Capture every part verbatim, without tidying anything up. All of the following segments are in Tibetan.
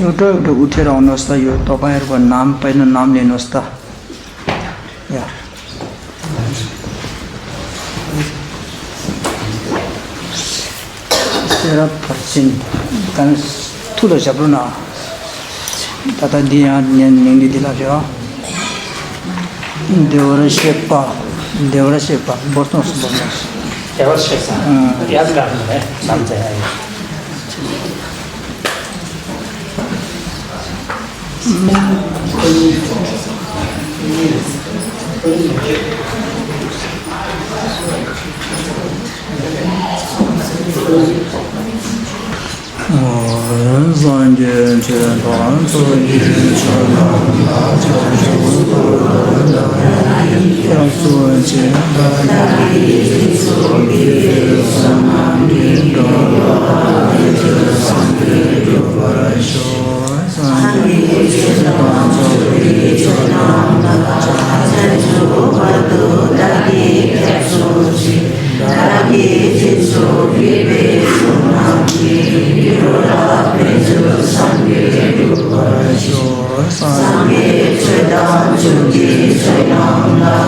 ཡོད་འགྲོ་ཡོད་འགྲོ། དབུ་ཁྲིད་རང་ནོ་སྟ་ཡོད། ཏོ་པ་ཡར་གོ་ནམ་པའི་ནོ་ནམ་ལས་ནོ་སྟ་ཡ། སེ་ར་ཕར་ཕྱིན་གང་ཐུ་ལ་ཞབས་རུ་ན། ད་ལྟ་འདི་ཡང་ཉན་ཉན་འདི་འདི་ལ་ཞོ། བདེ་བར་གཤེགས་པ། བདེ་བར་གཤེགས་པ་འབོར་སྟོང་སུ་འབོར་མ་ཞིག་བདེ་བར་གཤེགས་པ། ཡ་ག་ནས་ལམ་ཙེ་ཨ་ཡོད། སངས་རྒྱས་ཆོས་དང་ཚོགས་ཀྱི་མཆོག་རྣམས་ལ་བྱང་ཆུབ་ཏུ་བདག་སྙིང་སྐྱབས་སུ་མཆི། བདག་གིས་སྦྱིན་སོགས་ཕུལ་བའི་བསོད་ནམས་ཀྱིས། འགྲོ་ལ་ཕན་ཕྱིར་སངས་རྒྱས་འགྲུབ་པར་ཤོག་སངས་རྒྱས་ཆོས་དང་ཕྱོགས་དུས་ཆོས་རྣམས་ལ། བྱང་ཆུབ་བར་དུ་བདག་གིས་སྐྱབས་སུ་མཆི། བདག་གིས་སྦྱིན་སོགས་ཕུལ་བའི་བསོད་ནམས་ཀྱིས། འགྲོ་ལ་ཕན་ཕྱིར་སངས་རྒྱས་འགྲུབ་པར་ཤོག་སངས་རྒྱས་ཆོས་དང་ཕྱོགས་ཀྱི་ཆོས་རྣམས་ལ།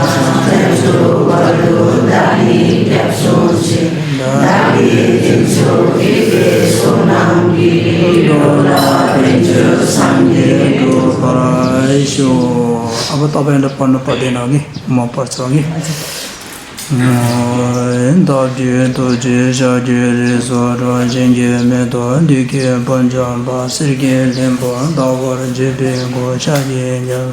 བྱང་ཆུབ་བར་དུ་བདག་གིས་སྐྱབས་སུ་མཆི། བདག་གིས་སྦྱིན་སོགས་ཕུལ་བའི་བསོད་ནམས་ཀྱིས། འགྲོ་ལ་ཕན་ཕྱིར་སངས་རྒྱས་འགྲུབ་པར་ཤོག་ཨ་བ་ཏོ་པ་ཡན་དྲ་པར་ནུ་པ་དེ་ནང་གི་མ་པར་ཚང་གི། བདག་གི་ཐུགས་རྗེས་ཤཱཀྱའི་རིགས་སུ་འཁྲུངས། གཞན་གྱིས་མི་ཐུབ་བདུད་ཀྱི་དཔུང་འཇོམས་པ། གསེར་གྱི་ལྷུན་པོ་ལྟ་བུར་བརྗིད་པའི་སྐུ། ཤཱཀྱའི་རྒྱལ།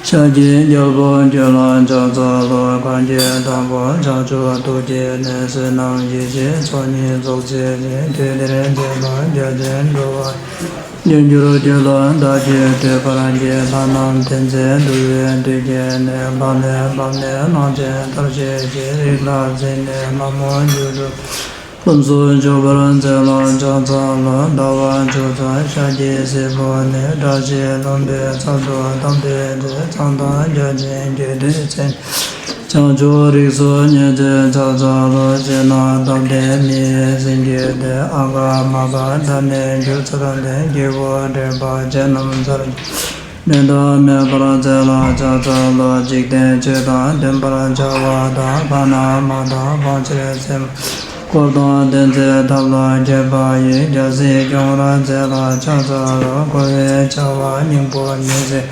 ཤཱཀྱའི་རྒྱལ་པོ་ཁྱོད་ལ་ཕྱག་འཚལ་ལོ། གང་གིས་དང་པོར་བྱང་ཆུབ་ཐུགས་བསྐྱེད་ནས། བསོད་ནམས་ཡེ་ཤེས་ཚོགས་གཉིས་རྫོགས་བྱེད་ཅིང་། དུས་དེར་མཛད་པ་རྒྱ་ཆེན་འགྲུབ་པར། འབྱུང་འགྱུར་ཁྱོད་ལ་བདག་གིས་བསྟོད་པར་བགྱི། ལྷ་རྣམས་མཐུན་རྫས་འདུ་བའི་མདུན་བསྐྱེད་ནས། ལྷ་ལས་བབས་ནས་གླང་ཆེན་ལྟར་གཤེགས་ཤིང་། རིགས་ལ་གཟིགས་ནས་ལྷ་མོ་འབྱུང་གྲུབ། ལྷུམས་སུ་ཞུགས་པར་མཛད་ལ་ཕྱག་འཚལ་ལོ། ཟླ་བ་བཅུ་ཚང་ཤཱཀྱའི་སྲས་པོ་ནི། བཀྲ་ཤིས་ལྷུན་པོའི་ཚལ་དུ་བལྟམས་པའི་ཚེ། མཚན་དང་རྒྱ་ཆེན་དགྱེས་བསྟོད་མཚན། བྱང་ཆུབ་རིགས་སུ་མཉེས་བྱས་ཕྱག་འཚལ་ལོ། ཕྱི་ནང་བལྟམས་ཏེ་མི་ཡི་སེམས་བསྐྱེད་དེ། ཨ་ག་མ་ག་ད་ནི་གྱུར་ཚུལ་ལྡན། སྐྱེ་བོ་སྒྲིབ་པ་ཅན་རྣམས་ཚར། འགྲན་ཟླ་མེད་པར་མཛད་ལ་ཕྱག་འཚལ་ལོ། འཇིག་རྟེན་ཆོས་དང་ལྡན་པར་བྱ་བ་དང་། གང་ན་མ་དག་ཕལ་ཆེར་སེམས། འཁོར་དང་ལྡན་མཛད་ཐབས་ལ་མཁས་པ་ཡིས། རྒྱལ་སྲིད་སྐྱོང་བར་མཛད་ལ་ཕྱག་འཚལ་ལོ། འཁོར་བའི་བྱ་བ་སྙིང་པོ་མི་ཟད།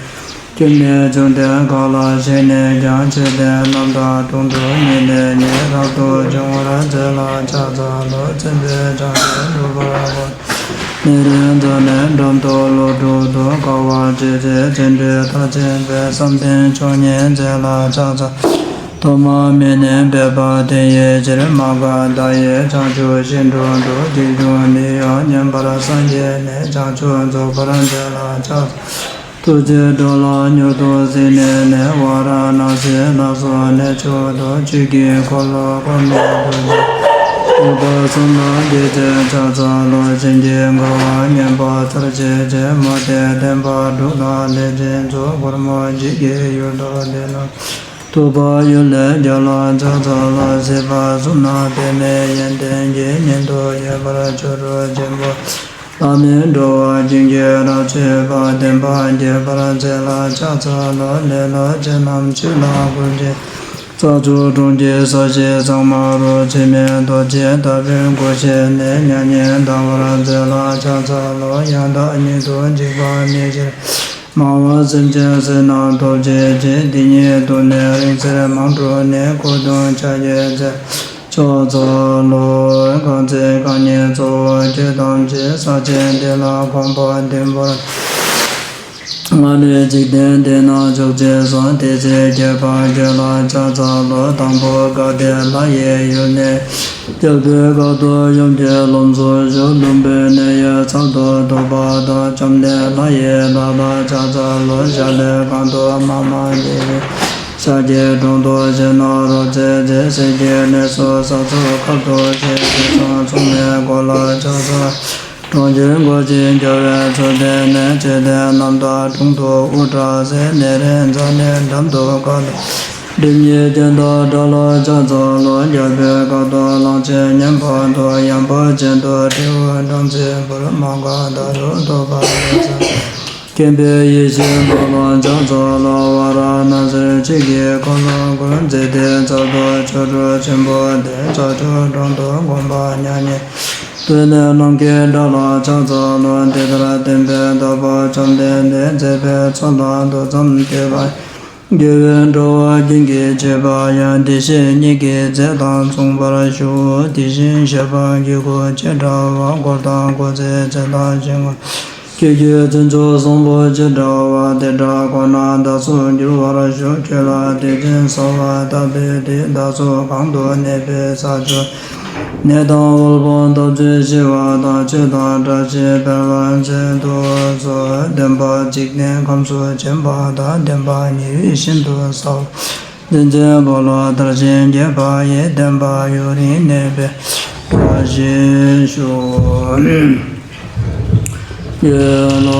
སྐྱོན་མེད་བཅོམ་ལྡན་འཁོར་ལ་ཞེན་ནས་ཀྱང་། ཆོས་དོན་རྣམ་དག་དོན་དུ་ཉིད་ནས་ཉིད། རབ་ཏུ་འབྱུང་བར་མཛད་ལ་ཕྱག་འཚལ་ལོ། བཙུན་པས་བྱང་ཆུབ་སྒྲུབ་པར་བགྱི། ཉེ་རིང་མཛའ་ནི་འགྲམ་དུ་ལོ་དྲུག་ཏུ། དཀའ་བ་སྤྱད་བྱས་བརྩོན་འགྲུས་མཐར་ཕྱིན་པའི། བསམ་གཏན་མཆོག་བརྙེས་མཛད་ལ་ཕྱག་འཚལ། ཐོག་མ་མེད་ནས་འཕེལ་བ་དེ་ཡི་ཕྱིར། མ་འགགས་བརྡ་ཡིས་བྱང་ཆུབ་ཤིན་ཏུ་འགྲོ། ཅི་བྱུང་མི་གཡོ་ཉན་པར་སངས་རྒྱས་ནས། བྱང་ཆུབ་རྫོགས་པར་མཛད་ལ་ཕྱག་འཚལ། ཐུགས་རྗེས་འགྲོ་ལ་མྱུར་དུ་གཟིགས་ནས་ནི། ཝཱ་ར་ཎཱ་སི་ལ་སོགས་གནས་མཆོག་ཏུ། ཆོས་ཀྱི་འཁོར་ལོ་བསྐོར་ནས་ཐུགས་རྗེས་བསྐུལ་བ་གསུམ་ལ་བགྱིས་ཏེ་ཕྱག་འཚལ་ལོ། བྱིན་གྱིས་བརྐུ་བ་ཉེས་པ་ཚར་བཅད་ཅིང་། མུ་སྟེགས་བདེན་པ་དྲུག་དང་ལས་ཅན་ཚོགས། སྒོར་མོ་འཇིགས་ཀྱི་ཡུལ་དུ་བདེ་སྣང་། ཐུབ་པ་ཡུལ་ལས་རྒྱལ་ལ་ཕྱག་འཚལ་ལོ། སྲིད་པ་གསུམ་ན་འབད་མེད་ཡོན་ཏན་གྱིས། ཉན་ཐོས་ཡོད་པར་གྱུར་ཅིང་པོ། ལྷ་མིན་འགྲོ་བ་ཀུན་གྱི་རབ་མཆོད་པ། བདེན་པ་རྒྱས་པར་མཛད་ལ་ཕྱག་འཚལ་ལོ། ལེ་ལོ་ཅན་རྣམས་ཆོས་ལ་བཀོད་ཅིང་། རྩྭ་མཆོག་གྲོང་ཁྱེར་ས་གཞི་གཙང་མ་རུ། འཆི་མེད་རྡོ་རྗེ་ལྟ་བུའི་སྒོ་ཕྱེས་ནས། མྱ་ངན་འདའ་བར་མཛད་ལ་ཕྱག་འཚལ་ལོ། ཡང་དག་ཉིད་དུ་འཇིགས་པ་མེད་ཕྱིར། སྨྲ་བ་སེམས་ཅན་བསོད་ནམས་སྟོབས་ཆེ་ཆེ། དེ་ཉིད་དུ་ནི་རིང་བསྲེལ་མང་དྲུག་ནས། སྐུ་གདུང་ཕྱག་རྒྱའི་རྩེར་ཕྱག་འཚལ་ལོ། གང་ཚེ་རྐང་གཉིས་གཙོ་བོ་ཁྱོད་ཐམས་ཅད། ས་ཆེན་འདི་ལ་གོམ་པ་བདུན་བར་སྔར་ནས་འཇིག་རྟེན་འདི་ན་བཞུགས་ཅེས་སོ། དེ་ཚེ་ཁྱད་པར་ཁྱོད་ལ་ཕྱག་འཚལ་ལོ། དང་པོ་དགའ་ལྡན་ལྷ་ཡི་ཡུལ་ནས། རྒྱལ་པོའི་ཁ་དོག་ཡུམ་གྱི་ལོངས་སུ་གྱུར། ལུམ་བི་ནི་ཡི་ཚལ་དུ་འདུག་པ་དང་། བཅོམ་ལྡན་ལྷ་ཡི་ལྷ་ལ་ཕྱག་འཚལ་ལོ། ཞལ་ལས་གང་དུ་མ་མ་བདེ་བའི་ཤཱཀྱའི་གྲོང་དུ་བཞུགས་ན་རབ་མཛེས་ཏེ། གསེར་གྱི་གནས་སུ་ས་འཚོ་ཁབ་ཏུ་བྱས། ཞིང་བཟང་སྲུང་བའི་གོ་ལ་ཕྱག་འཚལ། གྲོང་ཁྱེར་འགོད་ཅིང་རྒྱལ་བའི་མཚོ་སྟེང་ནས། མཆོད་རྟེན་རྣམ་དག་དྲུང་དུ་དབུ་སྐྲ་བསིལ། ནཻ་རཉྫ་ནའི་འགྲམ་དུ་ཁ་དོག་སྒྲིབ་གཉིས་ཅན་དང་འདྲ་ལ་ཕྱག་འཚལ་ལོ། རྒྱལ་པོའི་ཁ་དོག་གླང་ཆེན་མཉམ་པ་དང་། ཡངས་པ་ཅན་དུ་སྤྲེའུ་སྦྲང་རྩི་འབར། མ་འགགས་མཐའ་ཡས་ཐོབ་པ་ལ་ཕྱག་འཚལ། མཁྱེན་པའི་ཡེ་ཤེས་འབར་བ་ཕྱག་འཚལ་ལོ། ཝཱ་ར་ཎཱ་སིར་ཆོས་ཀྱི་འཁོར་ལོ་བསྐོར། མཛེས་ལྡན་མཚར་དུ་ཆོ་འཕྲུལ་ཆེན་པོ་སྟོན། རྩྭ་མཆོག་གྲོང་དུ་གོམ་པ་ཉག་གཉིས། སྟོན་ནས་ནམ་མཁའི་མཐའ་ལ་ཕྱག་འཚལ་ལོ། འདི་ལྟར་བསྟན་པའི་བདག་པོ་བཅོམ་ལྡན་འདས། མཛད་པའི་མཚམས་དང་མདོ་མཚམས་བསྟོད་པ། དགེ་བའི་འགྲོ་བ་ཀུན་གྱི་སྤྱོད་པ་ཡང་། བདེ་གཤེགས་ཉིད་ཀྱི་མཛད་དང་མཚུངས་པར་བཞུགས། དེ་བཞིན་གཤེགས་པ་དགེ་བསྐོས་ཇི་འདྲ་བ། འཁོར་དང་འཁོར་ཚེ་ཚེ་དང་ཕྱིན་དགོས། ཁྱེད་ཀྱི་བརྩོན་འགྲུས་བཟང་པོ་ཇི་འདྲ་བ། དེ་འདྲ་ཁོ་ན་བདག་སོགས་འགྱུར་བར་ཤོག་ཁྱོད་ལ་དད་ཅིང་གསོལ་བ་བཏབ་པའི་མཐུས། བདག་སོགས་གང་དུ་གནས་པའི་ས་ཕྱོགས། ནད་དང་དབུལ་ཕོངས་སྟོབས་བཅུ་ཞི་བ་དང་། ཆོས་དང་བཀྲ་ཤིས་འཕེལ་བར་མཛད་དུ་གསོལ། བདེན་པ་འཇིག་རྟེན་ཁམས་སུ་བྱོན་པ་དང་། བདེན་པ་ཉི་འོད་བཞིན་དུ་གསལ་བ། བསྟན་འཛིན་འཁོར་ལོ་དར་ཞིང་རྒྱས་པ་ཡི། བསྟན་པ་ཡུན་རིང་གནས་པའི་བཀྲ་ཤིས་ཤོག་ཡུལ་ལ་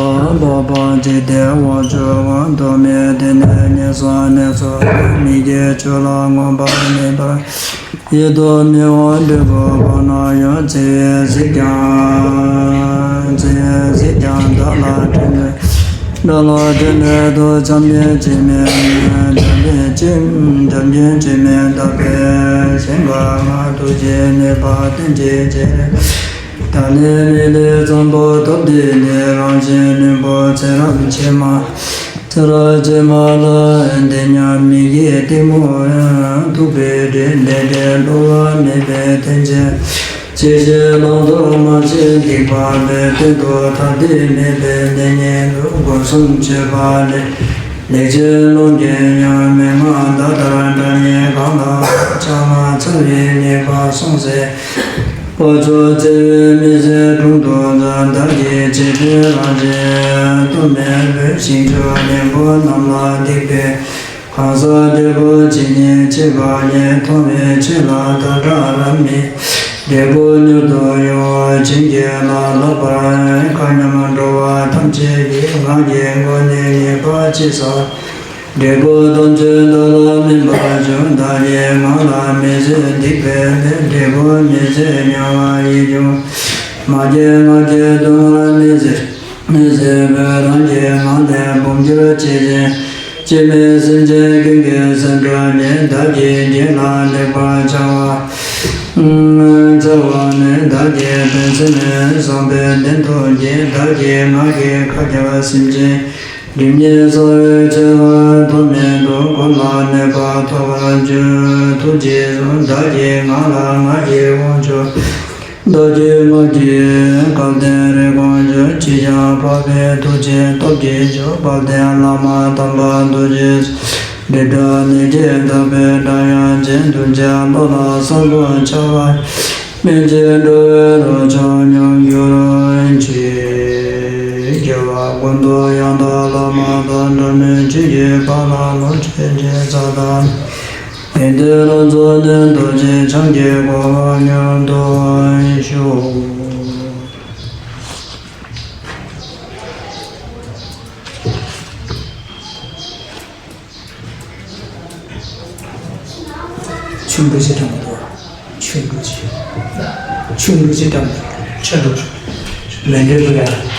འཕགས་པ་འཇིག་རྟེན་དབང་ཕྱུག་གམ། ཐོག་མེད་དུས་ནས་ངན་སོང་གནས་སུ་ཐལ། མི་དགེ་ཆོས་ལ་མངོན་པར་མི་སྤར། ཡིད་དུ་མི་འོང་འབྲས་བུ་གང་ན་ཡང་། བརྩེ་བས་གཟིགས་ཀྱང་བརྩེ་བས་གཟིགས་ཀྱང་བདག་ལ་དྲན་མེད། བདག་ལ་དྲན་མེད་དུ་བྱམས་སྙིང་རྗེ་མེད། བྱམས་སྙིང་རྗེ་བྱམས་སྙིང་རྗེ་མེད་བདག་པས་གཞན་དགའ་ང་། ཐུགས་རྗེ་ནུས་པ་བརྟན་ཅིང་བརྗིད་རེ། བདག་ནི་མི་ལུས་བཙན་པོ་ཐོབ་འདོད་ནས། རང་གཞན་བླུན་པོ་ཚེ་རབས་ཕྱི་མ། ཚེ་རབས་ཕྱི་མ་ལ་འདི་སྙམ་མི་བགྱིད་གཏི་མུག་ཡང་། ཐུབ་པའི་དྲིན་ལས་འབྲས་བསླུ་བ་མེད་པའི་དོན་ཆེན། ཇི་ཞིག་བླང་དོར་མ་ཞིག་སྡིག་པ་མེད། གཏན་དུ་ཐར་འདོད་མེད་པས་འདི་སྙམ་དུ། སྒོ་གསུམ་སྤྱོད་པ་ལས། ལེགས་སྤྱད་ལོངས་སྤྱོད་ཡང་མི་མངའ། ད་ལྟར་འདྲ་མིན་གང་དང་ཆ་མ་འཚལ་བའི་ཉེས་པ་སོང་ཟད། དཔའ་མཆོག་བརྩེ་བས་མི་བཟོད་དྲུང་དུ་འཛིན། བདག་གིས་ཆེ་བའི་རང་བཞིན་སྟོབས་མེད་པས། ཞིང་བཅུ་གཉན་པོ་རྣམས་ལ་སྡིག་པའི་གང་ཟག་འབྲས་བུ་ཇི་སྙེད་ཆེ་བ་ཉིད། མཐོང་བས་ཆོས་ལ་དག་པ་རབ་མི་འབྲས་བུ་མྱུར་དུ་ཡོང་བར་བྱིན་གྱིས་བརླབ། ལྷག་པར་མཁའ་མཉམ་འགྲོ་བ་ཐམས་ཅད་ཀྱི། ངག་གི་སྒོ་ནས་ཉེས་པ་ཅི་བསགས། འབྲས་བུ་ཐམས་ཅད་བདག་ལ་སྨིན་པར་འགྱུར། བདག་གིས་ངག་ལ་མི་བཟོད་སྡིག་པའི་ལས། འབྲས་བུ་མི་བཟོད་དམྱལ་བ་ཡི་འཇུག་མ་སྐྱེས་ངག་གི་སྡུག་བསྔལ་མི་བཟོད། མི་བཟོད་པས་རང་གི་ངག་ལས་བུམ་འགྱུར་བྱེད་ཅིང་། སྐྱེ་མེད་སེམས་ཅན་ཀུན་གྱི་སེམས་འགྲོ་ཉེན། བདག་གིས་བགྱིས་ལ་ལེགས་པར་བྱ་བ། བྱ་བ་ནི། བདག་གིས་དོན་ཚིམ་ནས་བཟང་པོའི་དོན་དུ་བགྱིས། བདག་གི་ངག་གིས་བཀའ་རྒྱ་སེམས་ཅན་སྒྲིབ་གཉིས་སེལ་བའི་ཆེ་བ་ཐོབ་མི་ཐུབ། འཁོར་ལ་གནས་པ་ཐོབ་པར་འགྱུར། ཐུགས་རྗེས་སུ། བདག་གི་ངག་ལ་ངག་གི་དབང་ཕྱུག་བདག་གི་ངག་གིས་སྐལ་ལྡན་རིགས་དཀོན་མཆོག་ཇི་བཞིན་འཕགས་པའི་ཐུགས་རྗེའི་སྟོབས་ཀྱིས་ཕྱུག་དཔལ་ལྡན་བླ་མ་དམ་པ་རྡོ་རྗེ། འདི་ལྟར་ནད་ཀྱིས་བཏབ་པའི་དགྲ་ཡང་གཅིག་ཏུ་མཇལ། བློ་ལ་བསམ་པ་འཆར་བ་ཡང་མེད་ཅིང་འགྲོ་བའི་རོ་མཆོག་མྱོང་གྱུར་ཅིག་སྐྱེ་བ་ཀུན་ཏུ་ཡང་དག་བླ་མ་དང་འགྲོ་མིའི་ཆོས་ཀྱི་ཕ་ལ་བློ་ཆོས་ཀྱི་ས་དང་། དེ་འདྲའི་བློ་རྫོགས་ནས་རྡོ་རྗེ་འཆང་གི་གོ་འཕང་མྱུར་དུ་ཤོག། ཆུང་འགྲོ་ཆེ་དྲགས་མི་འདུག་ཆུང་འགྲོ་ཆེ། ཆུང་འགྲོ་ཆེ་དྲགས་མི་འདུག་ཆུང་འགྲོ་ཆེ། ལན་འདྲེ་འགྲོ་ཡ།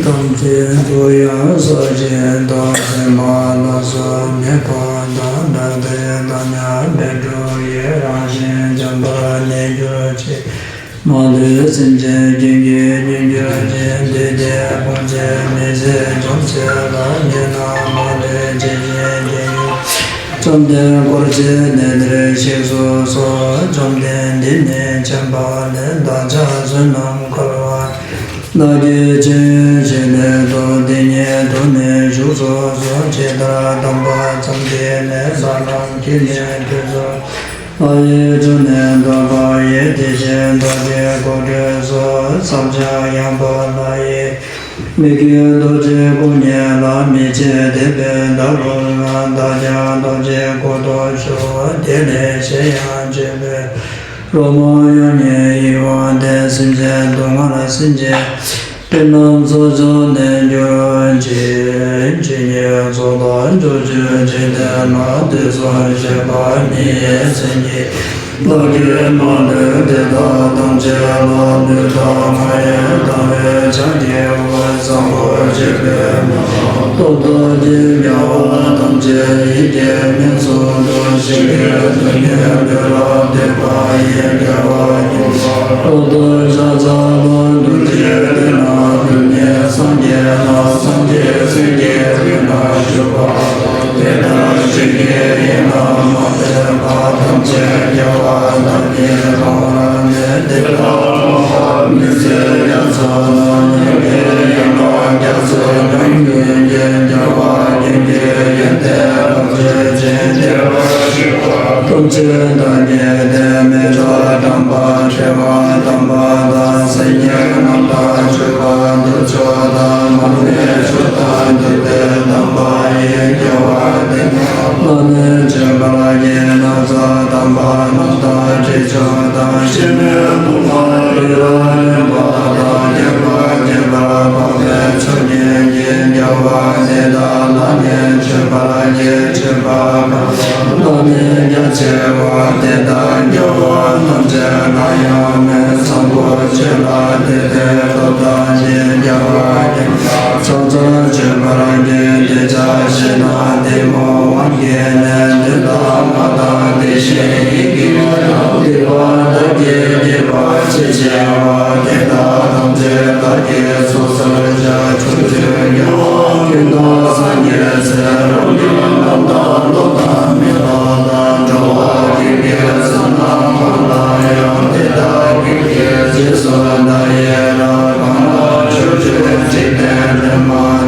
ཐམས་ཅད་དུ་ཡང་ས་གཞི་དང་སེམས་དཔའ་ལ་སོགས་མི་ཕམ་དང་འདྲ་སྟེ་ཐ་སྙད་པས་གྲུབ་ཡི་རང་བཞིན་བྱམས་པར་གནས་གྱུར་ཅིག་མ་ལུས་སེམས་ཅན་ཀུན་གྱི་རྒྱུར་གྱུར་ཅིང་། དུས་དེ་ཀུན་གྱི་མི་ཚེ་འཇོམས་བྱེད་ལ། གཉིས་སྣང་མ་ལུས་ཇི་བཞིན་གྱི་ཡུལ། བཅོམ་ལྡན་འཁོར་བཅས་གནས་འདིར་གཤེགས་སུ་གསོལ། བཅོམ་ལྡན་འདས་ནི་མཁྱེན་པ་ལས། བདག་ཅག་བསོད་ནམས་འཁོར་བ། བདག་གིས་ཅི་ཡོད་བྱས་ལས་ཐོབ། དེ་ཉིད་དུ་ནི་བཞུགས་སུ་གསོལ། ཇི་ལྟར་དམ་པ་བཅོམ་ལྡན་འདས། ལྷ་རྣམས་ཀྱིས་ནི་ཕུལ་དུ། ལྷ་ཡི་ཁྲོད་ནས་བསྟོད་པ་ཡི། དེ་བཞིན་རྡོ་རྗེ་གཽ་ཌ་སོགས། སྲབ་ཕྱག་ཡངས་པ་ལྷ་ཡི། མི་བསྐྱོད་རྡོ་རྗེ་སྐུ་བརྙེས་ལ། མི་ཕྱེད་དད་པས་བདག་སྐུ་བཟང་། བདག་ཀྱང་རྡོ་རྗེ་སྐུ་མདོག་ཕྱུར། དེ་ལས་གཞན་ཡང་མཆོད་པའི་རོལ་མོ་ཡང་ཉིད་ཡིད་འོང་སྟེ། སེམས་ཅན་སྡུག་བསྔལ་སེམས་ཅན། དེ་རྣམས་ཚོགས་མཆོག་གནས་གྱུར་ཅིག་ཇི་སྙེད་ཚོགས་དང་ཕྱོགས་བཅུའི་འཇིག་རྟེན་ན། དུས་གསུམ་གཤེགས་པ་མི་ཡི་སེམས་ཀྱིས། བདག་གིས་མ་ལུས་དེ་དག་ཐམས་ཅད་ལ། ལུས་དང་ངག་ཡིད་དང་བས་ཕྱག་བགྱིའོ། བཟང་པོ་སྤྱོད་པའི་སྟོབས་དང་ལྡན། དགེ་བ་ཐམས་ཅད་ཡིད་ཀྱིས་སྨིན་སྲོལ་དུ། ཞིང་གི་རྡུལ་སྙེད་འདི་ལ་འདུས་པ་ཡི། དགེ་བ་ཀུན་ལ་རབ་ཏུ་ཕྱག་འཚལ་ལོ། རྡུལ་གཅིག་སྟེང་ན་རྡུལ་སྙེད་སངས་རྒྱས་ལ། སངས་རྒྱས་སྲས་ཀྱི་དབུས་ན་བཞུགས་པ་དང་། དེ་ལྟར་ཇི་སྙེད་ཡིན་ན་མ་ལུས་པ། ཐམས་ཅད་རྒྱལ་བ་དང་ནི་གང་བར་གནས། དེ་དག་མ་ལུས་པའི་ཚེ་ཡང་ཚ་ན་མྱ་ངན་ལས་འདས་པ། རྒྱ་མཚོ་ཡང་ཡུལ་ཀུན་གྱི་རྒྱལ་བ་ཀུན་གྱི་ཡོན་ཏན་རབ་བརྗོད་ཅིང་། བདེ་བར་གཤེགས་པ་ཐམས་ཅད་བདག་ཉིད་དེ། མི་ལྕོགས་དམ་པ་ཁྲོ་བོ་དམ་པ་དང་། སེམས་ཉིད་རྣམ་དག་སྤྱོད་པ། གདུགས་མཆོག་དང་མར་མེ་མཆོག་དང་བདུག་སྤོས་དམ་པ་ཡིས། རྒྱལ་བ་དེ་ཉིད་ལ་ནི་མཆོད་པར་བགྱི། ན་བཟའ་དམ་པ་རྣམས་དང་། དྲི་མཆོག་དང་ཕྱེ་མའི་ཕུར་པ་རི་རབ་རིམ་པ་དང་། རྒྱས་པར་རྒྱས་པར་འཕགས་པའི་མཆོག་བརྙེས་ཀྱི། རྒྱལ་བ་དེ་དག་ལ་ནི་མཆོད་པར་བགྱི། མཆོད་པ་གང་ལ་ནི་རྒྱ་ཆེ་བ། དེ་དག་རྒྱལ་བ་ཐམས་ཅད་ལ་ཡང་མི་འཚམ་པོ། ཆོས་ལ་དད་པའི་སྟོབས་དང་ལྡན། རྒྱལ་བ་ཀུན་དང་ཕྱག་འཚལ་མཆོད་པར་བགྱི། དེ་ཕྱིར་ཞིང་དང་གཏི་མུག་དབང་གིས་ནི། འདི་ལྟར་ང་དང་དེ་བཞིན་ཡིད་ཀྱི་རང་རྒྱུད་པ་བདག་གིས་བགྱིས་པ་ཇི་བཞིན་པ། དེ་དག་ཐམས་ཅད་བདག་གིས་སོ་སོར་བཤགས། ཕྱོགས་བཅུའི་རྒྱལ་བ་ཀུན་དང་སངས་རྒྱས་སྲས། རབ་འབྱམས་རྣམས་དང་ཀླུ་དང་མི་རྟག་དང་། འགྲོ་བ་ཀུན་གྱི་བསོད་ནམས་ཀུན་ལ་ཡང་། དེ་དག་ཀུན་གྱི་རྗེས་སུ་བདག་ཡི་རང་། གང་ལ་ཕྱོགས་བཅུའི་འཇིག་རྟེན་དྲི་མ་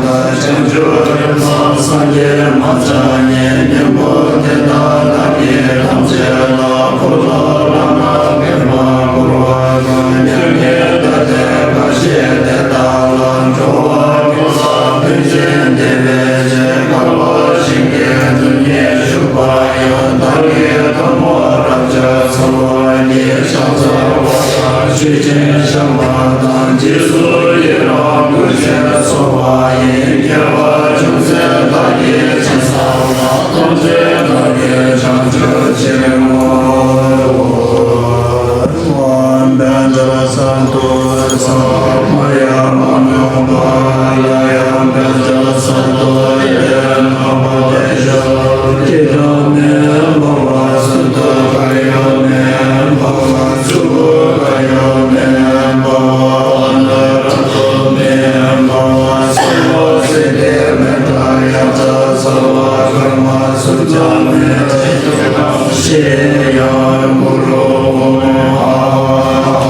དག། བྱང་ཆུབ་རིགས་དྲུག་སངས་རྒྱས་མ་ཚང་ཉིད། སྙིང་པོ་དེ་དག་བདག་ཉིད་ཐམས་ཅད་ལ། འཁོར་ལོ་བླ་ན་མེད་པ་བསྐོར་བ་དང་། མྱ་ངན་འདའ་སྟོན་གང་བཞེད་དེ་དག་ལ། འགྲོ་བ་ཀུན་ལ་ཕན་ཕྱིར་བདེ་བའི་ཕྱིར། འཁོར་ལོ་ཞིང་གི་རྡུལ་སྙེད་བཞུགས་པ་ཡང་། བདག་གི་ཐུན་མོང་རབ་འབྱམས་ཚོགས་ཀྱིས། ཕྱག་འཚལ་བ་དང་མཆོད་ཅིང་བཤགས་པ་དང་། རྗེས་སུ་ཡི་རང་བསྐུལ་ཞིང་གསོལ་བ་ཡི། དགེ་བ་ཅུང་ཟད་བདག་གིས་ཅི་བསགས་པ། ཐམས་ཅད་བདག་གིས་བྱང་ཆུབ་ཕྱིར་བསྔོ། ཨོཾ་བཛྲ་སནྟོ་ས་མ་ཡ་མ་ནོ་བ་ལ་ཡ། བཛྲ་སནྟོ་ཡེ་ན་བ་དེ་ཤ་ཀི་ཏ་མེ་བ་བ་སུ་ཏ་ག་ཡ་མེ་བ་བ་སུ་བུ་ག་ཡ་མེ་བ་བ་ཨ་ན་ར་ཏོ་མེ་བ་བ་སུ་བ་སི་ཏེ་མེ་ཏ་ཡ་ཙ་ས་བ་ཀ་མ་སུ་ཙ་མེ་ཏེ་ཤེ་ཡ་གུ་རུ་ཨོཾ་ཨ་ཧ་ཨ་ཧ་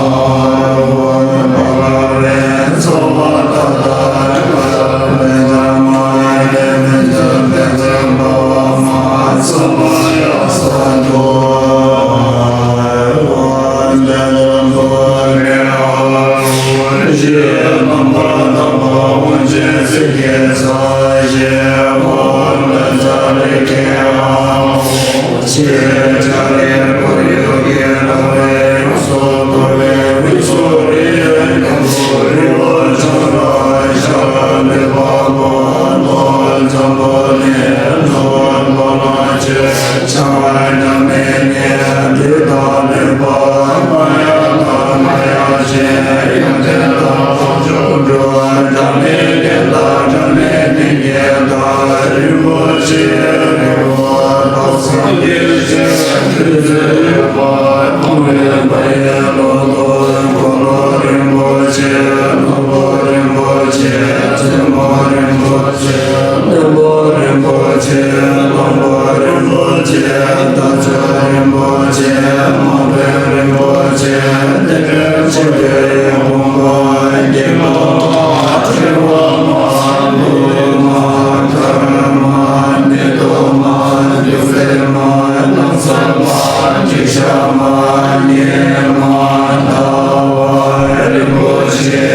བ་བ་རེ་ཚ་བ་ཏ་ཏ་ཀ་མེ་ཏ་མ་ཡ་ཏེ་མེ་ཏ་མེ་ཏ་བ་བ་མ་ཚ་བ་ཡ་ས་ཏོ། བློན་པོ་རིན་པོ་ཆེ། བློན་པོ་རིན་པོ་ཆེ། རྟ་མཆོག་རིན་པོ་ཆེ། དམག་དཔོན་རིན་པོ་ཆེ། གཏེར་སྟོན་ཆེན་པོའི་དགོངས་པ་རྒྱལ་མོ་མ། ཐེག་པ་མ། ལུགས་མ། མཁར་མ། མེ་ཏོག་མ། རྒྱུ་འབྲས་མ། ནགས་ཚལ་མ། འགྲིག་བྱ་མ། གཉེར་མ། ཟླ་བ་རིན་པོ་ཆེ།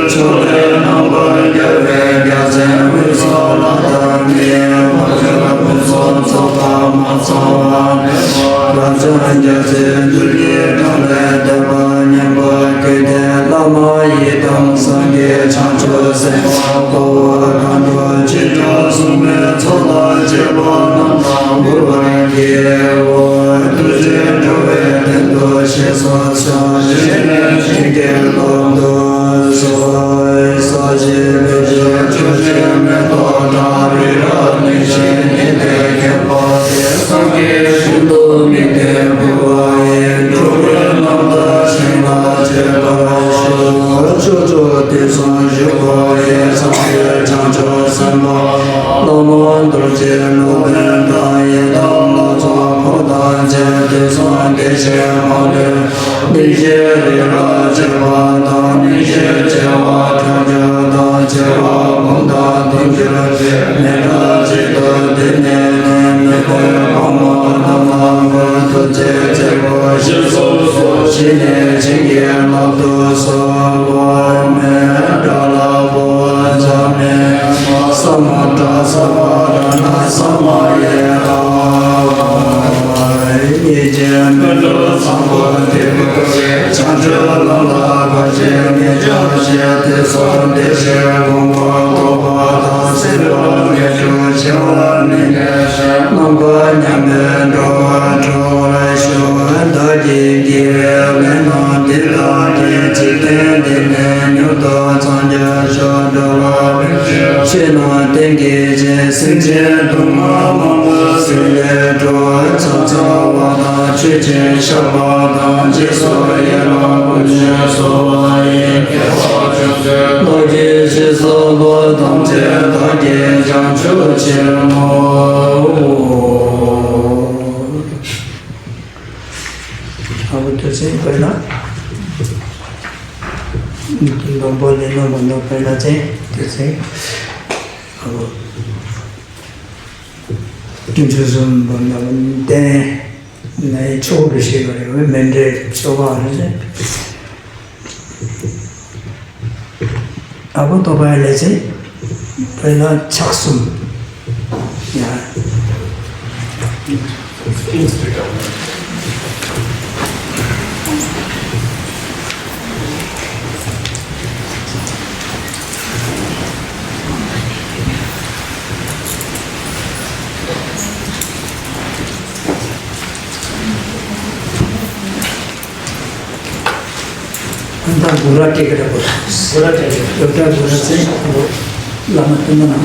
ཕྱོགས་ལས་རྣམ་པར་རྒྱལ་བའི་རྒྱལ་མཚན་དབུས་ས་ལ་བཏབ་ནས། འཕགས་མཆོག་ཕུན་སུམ་ཚོགས་པ་མ་ཚང་བ་མེད་པ། རབ་འབྱམས་རྒྱལ་སྲས་རྡུལ་སྙེད་གྲངས་ལས་འདས་པ་མཉན་པར་གྱུར་ཏེ། བླ་མ་ཡི་དམ་སངས་རྒྱས་བྱང་ཆུབ་སེམས་དཔའ་འཁོར་བ་མཁའ་འགྲོ་ཆོས་སྐྱོང་སྲུང་མའི་ཚོགས་དང་བཅས་པ་རྣམས་ལ་གུས་པར་བགྱིའོ། ཐུགས་རྗེས་འགྲོ་བའི་དོན་དུ་གཤེགས་སུ་གསོལ། བཞེད་ནས་བྱིན་གྱིས་རློབ་ཏུ་གསོལ། ས་གཞི་ལུས་ཀྱི་ཆུ་སྲིན་མེ་ཏོག་བྲག་རི་རབ་གནས་ཤིང་ཉི་ཟླས་ཁྱབ་པ་དེ། སངས་རྒྱས་ཞིང་དུ་དམིགས་ཏེ་འབུལ་བ་ཡིས། འགྲོ་ཀུན་རྣམ་དག་ཞིང་ལ་སྤྱད་པར་ཤོག། ཕྱོགས་བཅུ་དུས་གསུམ་བཞུགས་པ་ཡི། སངས་རྒྱས་བྱང་ཆུབ་སེམས་དཔའ་བླ་མ་རྡོ་རྗེ་སློབ་དཔོན་དང་། ཡི་དམ་ལྷ་ཚོགས་འཁོར་དང་བཅས། དུས་གསུམ་བདེ་གཤེགས་མ་ལུས་སྡིངས་ཆའི་རི་རབ་ཅེས་པ་དང་། གླིང་བཞི་བྱེ་བ་ཕྲག་བརྒྱ་དང་། བྱེ་བ་འབུམ་དང་དུང་ཕྱུར་བཅས། མི་འབྲལ་གཅིག་ཏུ་བསྡུས་ནས་ནི། མི་ལྡན་གོང་མ་རྣམས་ལ་འབུལ། ཐུགས་རྗེས་བརྩེ་བས་གཤེགས་སུ་གསོལ། བཞེས་ནས་བྱིན་གྱིས་བརླབ་ཏུ་གསོལ། འགོག་མེད་དགྲ་ལྷ་བོ། ཇ་མེད་མ། ས་མུ་དྲ་ས་བ་ར་ཎ་ས་མ་ཡེ་ཨ། ཡེ་ཤེས་སྨིན་གྲོལ་བཟང་པོ་དེ། བྱང་ཆུབ་ལམ་ལ་བཀའ་བཞིན་ཉེར་སྦྱོར་བྱེད། དུས་གསུམ་བདེ་གཤེགས་མགོན་པོ་རྟོགས་པ་དང་། སྲིད་པ་མི་འཁྲུགས་ཞི་བ་ནི་ལས་ཤིང་། རྣམ་པར་ཉམས་པའི་འགྲོ་བ་སྒྲོལ་བར་ཤོག། བདག་གིས་བགྱིས་པའི་ལས་རྣམས་འདི་དག་གིས། ཅན་སྡུག་བསྔལ་མང་པོ་སེལ་བའི་གྲོགས། ཕྱག་འཚལ་བ་དང་མཆོད་ཅིང་བཤགས་པ་དང་། རྗེས་སུ་ཡི་རང་བསྐུལ་ཞིང་གསོལ་བ་ཡི། དགེ་བ་ཅུང་ཟད་བདག་གིས་ཅི་བསགས་པ། ཐམས་ཅད་བདག་གིས་བྱང་ཆུབ་ཕྱིར་བསྔོའོ། ཨ་བོ་དུས་ཚོད་དཔེར་ན། སྡོམ་པ་ལེན་ནོ་མ་ནོ་དཔེར་ན་ཚེ་དུས་ཚོད། ཨ་བོ། དཀོན་མཆོག་གསུམ་པོ་ན་བདེན་ནའི་ཆོག་གི་ཞེས་པ་རེད། མེ་འདྲའི་ཆོ་ག་རེད། ཨ་བོ་ཏོ་པའི་ལས་ཚེ་དཔེར་ན་ཕྱག་གསུམ་ཡ། ད་གུ་ར་ཏྲེ་ཀ་ར་གུ་ར། གུ་ར་ཏྲེ་ཀ་ར། ཡོ་ཏྲ་གུ་ར་ཚེ་བླ་མ་བསྟན་མ་ན།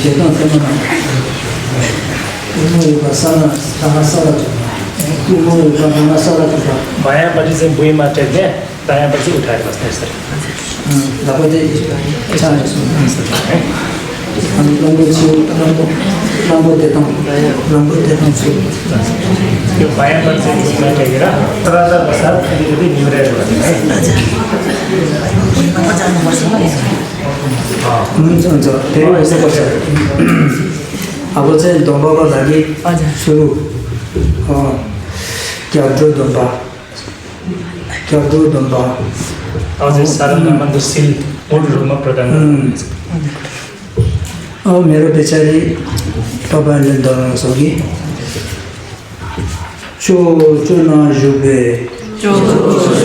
འདི་དང་བསྟན་མ་ན། ཀུ་མོ་ཡོད་པ་ས་ན་ད་ང་ས་ལ་ཐུག་པ། ཀུ་མོ་ཡོད་པ་ད་ང་ས་ལ་ཐུག་པ། མ་ཡ་པ་ཏི་སེ་བུ་ཡི་མ་སྤྲད་ནས། ད་ཡང་པ་ཚིག་ཨུ་ཐ་ཡི་མ་སྟེ་ཟེར། ལག་པ་དེ་ཆ་ཡོད་སོང་། ཨ་ནི་གླང་པོ་ཆེ་གླང་པོ་གླང་པོ་དེ་དང་གླང་པོ་དེ་དང་ཚུལ། ཡོད་པ་ཡང་པ་ཚིག་ཨུ་ཐ་ཡི་ར་ཏ་ར་ཏ་པ་ས་དེ་དེ་དེ་ཉིམ་རེ་རེ་བ་དེ། ཨ་ནི་ཚོ་ཚོ་དེ་རིང་ཨེ་ས་པ་ས། ཨ་བོ་ཚེ་སྡོམ་པ་པ་ལ་གི་ཨ་ཅག་ཚུལ། ཨ་རྒྱབ་འགྲོ་སྡོམ་པ། སྐྱབས་འགྲོ་སྡོམ་པ། ཨོ་ཟེར་ས་ར་ན་མ་འདུ་སིལ་འོད་རུ་མ་པྲ་དན། ཨོ་མེ་རོ་པེ་ཆ་རི་ཏོ་པན་ལེན་དོ་རང་སོགས་ཀྱི། ཕྱོགས་བཅུ་ན་བཞུགས་པའི། ཕྱོགས་བཅུ་ན་བཞུགས་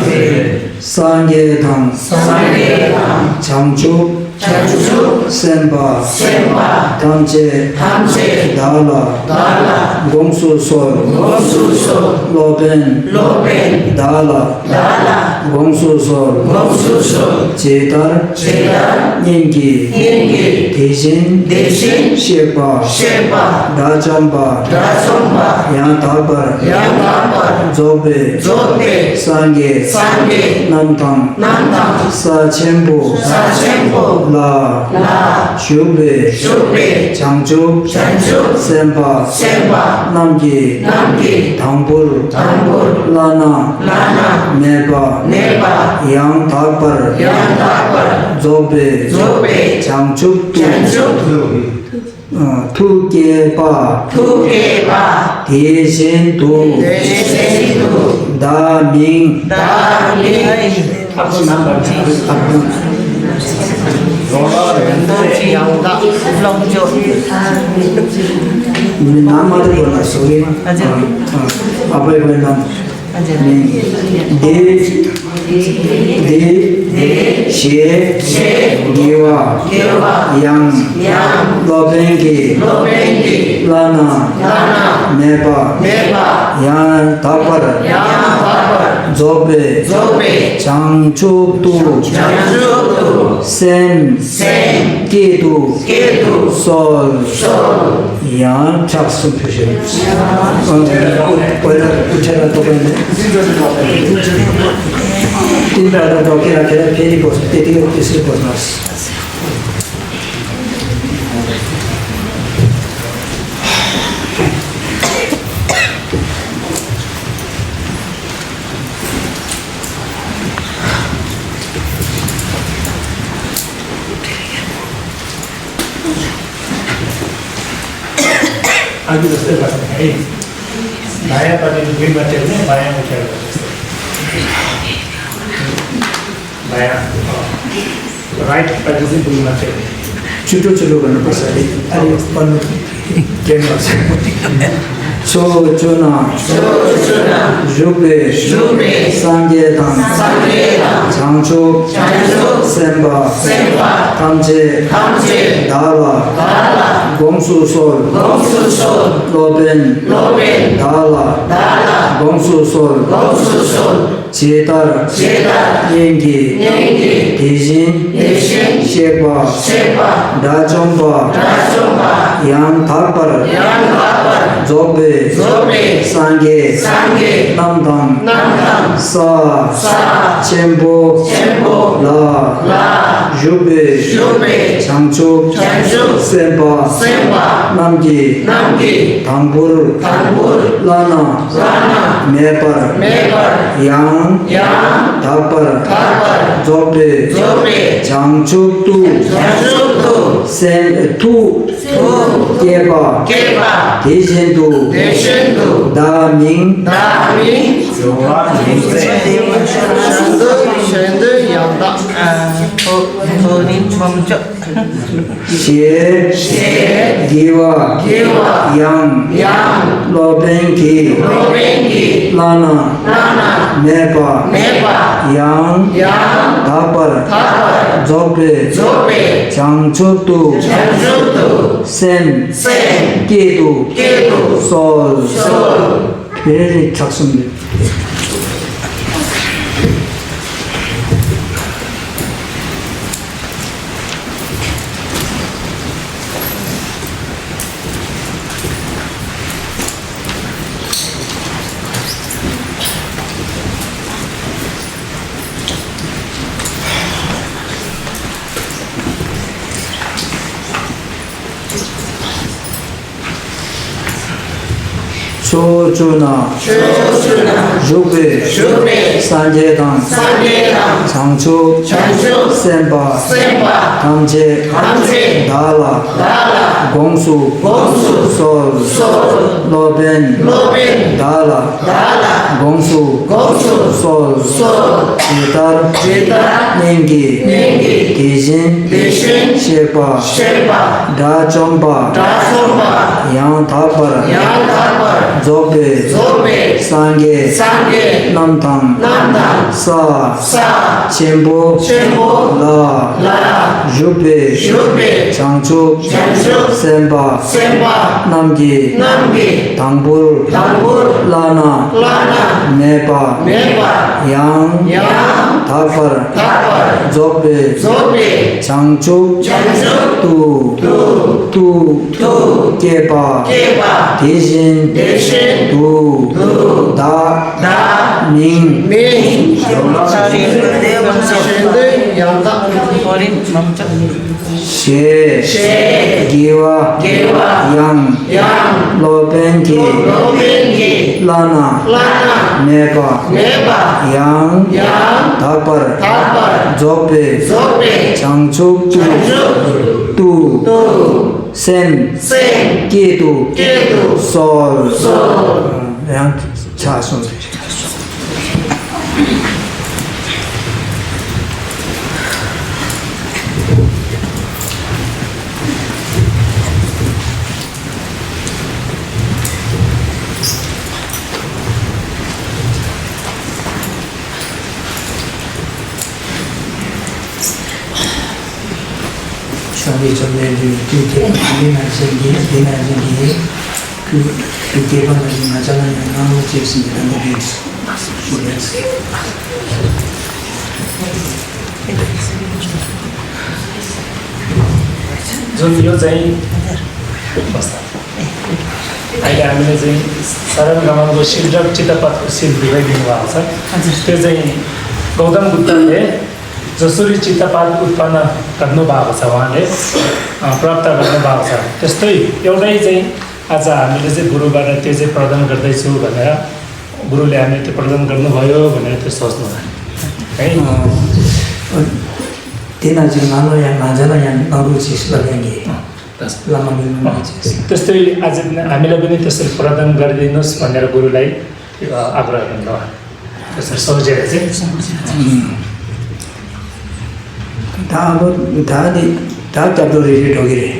པའི། སངས་རྒྱས་དང་། སངས་རྒྱས་དང་། བྱང་ཆུབ། བྱང་ཆུབ་སེམས་དཔའ། སེམས་དཔའ། ཐམས་ཅད། ཐམས་ཅད། བདག་ལ། བདག་ལ། དགོངས་སུ་གསོལ། དགོངས་སུ་གསོལ། སློབ་དཔོན། སློབ་དཔོན། བདག་ལ། བདག་ལ། དགོངས་སུ་གསོལ། དགོངས་སུ་གསོལ། ཇི་ལྟར། ཇི་ལྟར། སྔོན་གྱི། སྔོན་གྱི། དེ་བཞིན། དེ་བཞིན། གཤེགས་པ། གཤེགས་པ། དགྲ་བཅོམ་པ། དགྲ་བཅོམ་པ། ཡང་དག་པར། ཡང་དག་པར། རྫོགས་པའི། རྫོགས་པའི། སངས་རྒྱས། སངས་རྒྱས། རྣམས་དང་། རྣམས་དང་། ས་ཆེན་པོ། ས་ཆེན་པོ། ལ། ལ། བཞུགས་པའི། བཞུགས་པའི། བྱང་ཆུབ། བྱང་ཆུབ། སེམས་དཔའ། སེམས་དཔའ། རྣམས་ཀྱིས། རྣམས་ཀྱིས། དང་པོར། དང་པོར། བླ་ན། བླ་ན། མེད་པ། མེད་པ། ཡང་དག་པར། ཡང་དག་པར། རྫོགས་པའི། རྫོགས་པའི། བྱང་ཆུབ་ཏུ། བྱང་ཆུབ་ཏུ། ཐུགས་བསྐྱེད་པ། ཐུགས་བསྐྱེད་པ། དེ་བཞིན་དུ། དེ་བཞིན་དུ། བདག་མིང་། བདག་མིང་། ཨ་བོ་ནམ་པ། ཨ་བོ། ཡང་དག་ལོངས་སྤྱོད། ནམ་མ་དེ་བོ་ན་སོ་གི། ཨ་ཅེ། ཨ་བོ་ཡི་བོ་ནམ། འདི། འདི། ཞེས། དགེ་བ། ཡང་། སློབ་དཔོན་གྱིས། བླ་ན། མེད་པ། ཡང་དག་པར། རྫོགས་པའི། བྱང་ཆུབ་ཏུ། སེམས། བསྐྱེད་དུ། གསོལ། ཡང་ཕྱག་གསུམ་ཕུལ་ཞིང་། དཔེར་ན་ཁྲེ་ར་ཏོ་པན་ནི། ཏིན་པ་ར་ཏོ་ཁེ་ར་ཁེ་ར་ཕེ་རི་བོ་སི་ཏེ་ཏི་ཡོ་ཏི་སི་བོ་སི་ནོ་སི། ཨ་ཇུ་ཟེར་བ་དང་ཨེ། མ་ཡ་པ་ཏི་འདུས་མ་བྱས་ནས་མ་ཡ་མ་བྱས་པ་ཟེར། མ་ཡ། རའིཊ་པ་ཏི་འདུས་མ་བྱས་ནས། ཆུ་ཊོ་ཆུ་ལོ་ག་ན་པ་ས་ཏི་ཨ་རི་པ་ནུ་ཏི་ཀེ་མ་ཟེར། ཕྱོགས་བཅུ་ན། བཞུགས་པའི། སངས་རྒྱས་དང་། བྱང་ཆུབ། སེམས་དཔའ། ཐམས་ཅད། བདག་ལ། དགོངས་སུ་གསོལ། དགོངས་སུ་གསོལ། སློབ་དཔོན། སློབ་དཔོན། བདག་ལ། བདག་ལ། དགོངས་སུ་གསོལ། དགོངས་སུ་གསོལ། ཇི་ལྟར། ཇི་ལྟར། སྔོན་གྱི། སྔོན་གྱི། དེ་བཞིན། དེ་བཞིན། གཤེགས་པ། གཤེགས་པ། དགྲ་བཅོམ་པ། དགྲ་བཅོམ་པ། ཡང་དག་པར། ཡང་དག་པར། རྫོགས་པའི། རྫོགས་པའི། སངས་རྒྱས། སངས་རྒྱས། རྣམས་དང་། རྣམས་དང་། ས། ས། ཆེན་པོ། ཆེན་པོ། ལ། ལ། བཞུགས་པའི། བཞུགས་པའི། བྱང་ཆུབ། བྱང་ཆུབ། སེམས་དཔའ། སེམས་དཔའ། རྣམས་ཀྱིས། རྣམས་ཀྱིས། དང་པོར། དང་པོར། བླ་ན། བླ་ན། མེད་པར། མེད་པར། ཡང་། ཡང་། དག་པར། དག་པར། རྫོགས་པའི། རྫོགས་པའི། བྱང་ཆུབ་ཏུ། བྱང་ཆུབ་ཏུ། སེམས། ཐུགས། ཐུགས། བསྐྱེད་པ། བསྐྱེད་པ། དེ་བཞིན་དུ། དེ་བཞིན་དུ། བདག་མིང་། བདག་མིང་། གཞན་དོན་གཞན་དོན་ཡང་དག་ཨ། མཐོ་མཐོ་རིས་མང་ཚོགས། ཞེས། ཞེས། བགྱི་བ། བགྱི་བ། ཡང་། ཡང་། སློབ་དཔོན་གྱིས། སློབ་དཔོན་གྱིས། བླ་ན། བླ་ན། མེད་པ། མེད་པ། ཡང་། ཡང་། དག་པར། དག་པར། རྫོགས་པའི། རྫོགས་པའི། བྱང་ཆུབ་ཏུ། བྱང་ཆུབ་ཏུ། སེམས། སེམས། བསྐྱེད་དུ། བསྐྱེད་དུ། གསོལ། གསོལ། དེ་ནས་ནི་ཕྱག་གསུམ་ནི། ཕྱོགས་བཅུ་ན། ཕྱོགས་བཅུ་ན། བཞུགས་པའི། བཞུགས་པའི། སངས་རྒྱས་དང་། སངས་རྒྱས་དང་། བྱང་ཆུབ། བྱང་ཆུབ། སེམས་དཔའ། སེམས་དཔའ། ཐམས་ཅད། ཐམས་ཅད། བདག་ལ། བདག་ལ། དགོངས་སུ། དགོངས་སུ། གསོལ། གསོལ། སློབ་དཔོན། སློབ་དཔོན། བདག་ལ། བདག་ལ། དགོངས་སུ། དགོངས་སུ། གསོལ། གསོལ། ཇི་ལྟར། ཇི་ལྟར། སྔོན་གྱི། སྔོན་གྱི། དེ་བཞིན། དེ་བཞིན། གཤེགས་པ། གཤེགས་པ། དགྲ་བཅོམ་པ། དགྲ་བཅོམ་པ། ཡང་དག་པར། ཡང་དག་པར། རྫོགས་པའི། རྫོགས་པའི། སངས་རྒྱས། སངས་རྒྱས། རྣམས་དང་། རྣམས་དང་། ས། ས། ཆེན་པོ། ཆེན་པོ། ལ། ལ། བཞུགས་པའི། བཞུགས་པའི། བྱང་ཆུབ། བྱང་ཆུབ། སེམས་དཔའ། སེམས་དཔའ། རྣམས་ཀྱིས། རྣམས་ཀྱིས། དང་པོར། དང་པོར། བླ་ན། བླ་ན། མེད་པ། མེད་པ། ཡང་། ཡང་། དག་པར། དག་པར། རྫོགས་པའི། རྫོགས་པའི། བྱང་ཆུབ། བྱང་ཆུབ། ཏུ། ཏུ། ཏུ། ཏུ། བསྐྱེད་པ། བསྐྱེད་པ། དེ་བཞིན། དེ་བཞིན། དུ། དུ། བདག། བདག། མིང་། མིང་། གཞན་དོན་ཡང་དག་ཞེས། ཞེས། བགྱི་བ། བགྱི་བ། ཡང་། ཡང་། སློབ་དཔོན་གྱིས། སློབ་དཔོན་གྱིས། བླ་ན། བླ་ན། མེད་པ། མེད་པ། ཡང་། ཡང་། དག་པར། དག་པར། རྫོགས་པའི། རྫོགས་པའི། བྱང་ཆུབ་ཏུ། བྱང་ཆུབ་ཏུ། ཏུ། སེམས། སེམས། བསྐྱེད་དུ། བསྐྱེད་དུ། གསོལ། གསོལ། ཡང་ཕྱག་གསུམ། བྱང་གི་བཅོམ་ལྡན་འདས་ཀྱིས་དུས་དེར་འདི་ན་བཞིན་གྱི་འདི་ན་བཞིན་གྱི་ཁུ་ཁུ་སྐྱེས་པ་ན་བཞིན་ང་ཅག་ལ་ཡང་གནང་རོགས་ཅེས་ཟེར་གྱི་ད་འདི་ཞུ་རེད། ཛོམ་ཡོད་ཙང་། ཨ་ཡ་མི་ནི་ཟིན་ས་ར་ག་མ་གོ་ཤིལ་རབ་ཅི་ད་པད་ཀོ་ཤིལ་བི་ར་གིན་བ་ས། དེ་ཟིན་གོ་དམ་གུ་ཏ་ལེ། ཛོ་སུ་རི་ཅི་ད་པད་ཨུཏ་པ་ན་ཀར་ནོ་བ་ག་ས་ཝང་ལེ། པྲབ་ཏ་ཀར་ནོ་བ་ག་ས། དེ་སྟོད་ཡོག་ར་ཡི་ཟིན་ཨ་ཙ་མི་ནི་ཟིན་གུ་རུ་བ་ར་དེ་ཟིན་པྲ་དམ་གར་དེ་ཚུ་ག་ན་གུ་རུ་ལེ་ཨ་མི་དེ་པྲ་དམ་ཀར་ནོ་བ་ཡོ་ག་ན་དེ་སོ་སོ་ན། དེ་ན་ཅིག་ང་ལོ་ཡང་ང་ཚ་ལ་ཡང་ང་རུ་ཅིག་ཤི་ལ་ཡང་གི། བླ་མ་མི་མང་ཅིག་དེ་སྟོད་ཨ་ཙི་ཨ་མི་ལ་བི་ནི་དེ་སྟོད་པྲ་དམ་གར་དེ་ནོ་སི་པ་ནེ་ར་གུ་རུ་ལའི་ཨ་ག་ར་ར་ནོ་དེ་སྟོད་སོ་ཇེ་ར་ཙི། ད་ཨ་བོ་ད་དེ་ད་སྐྱབས་འགྲོ་རེ་རེ་འགྲོ་གི་རེད།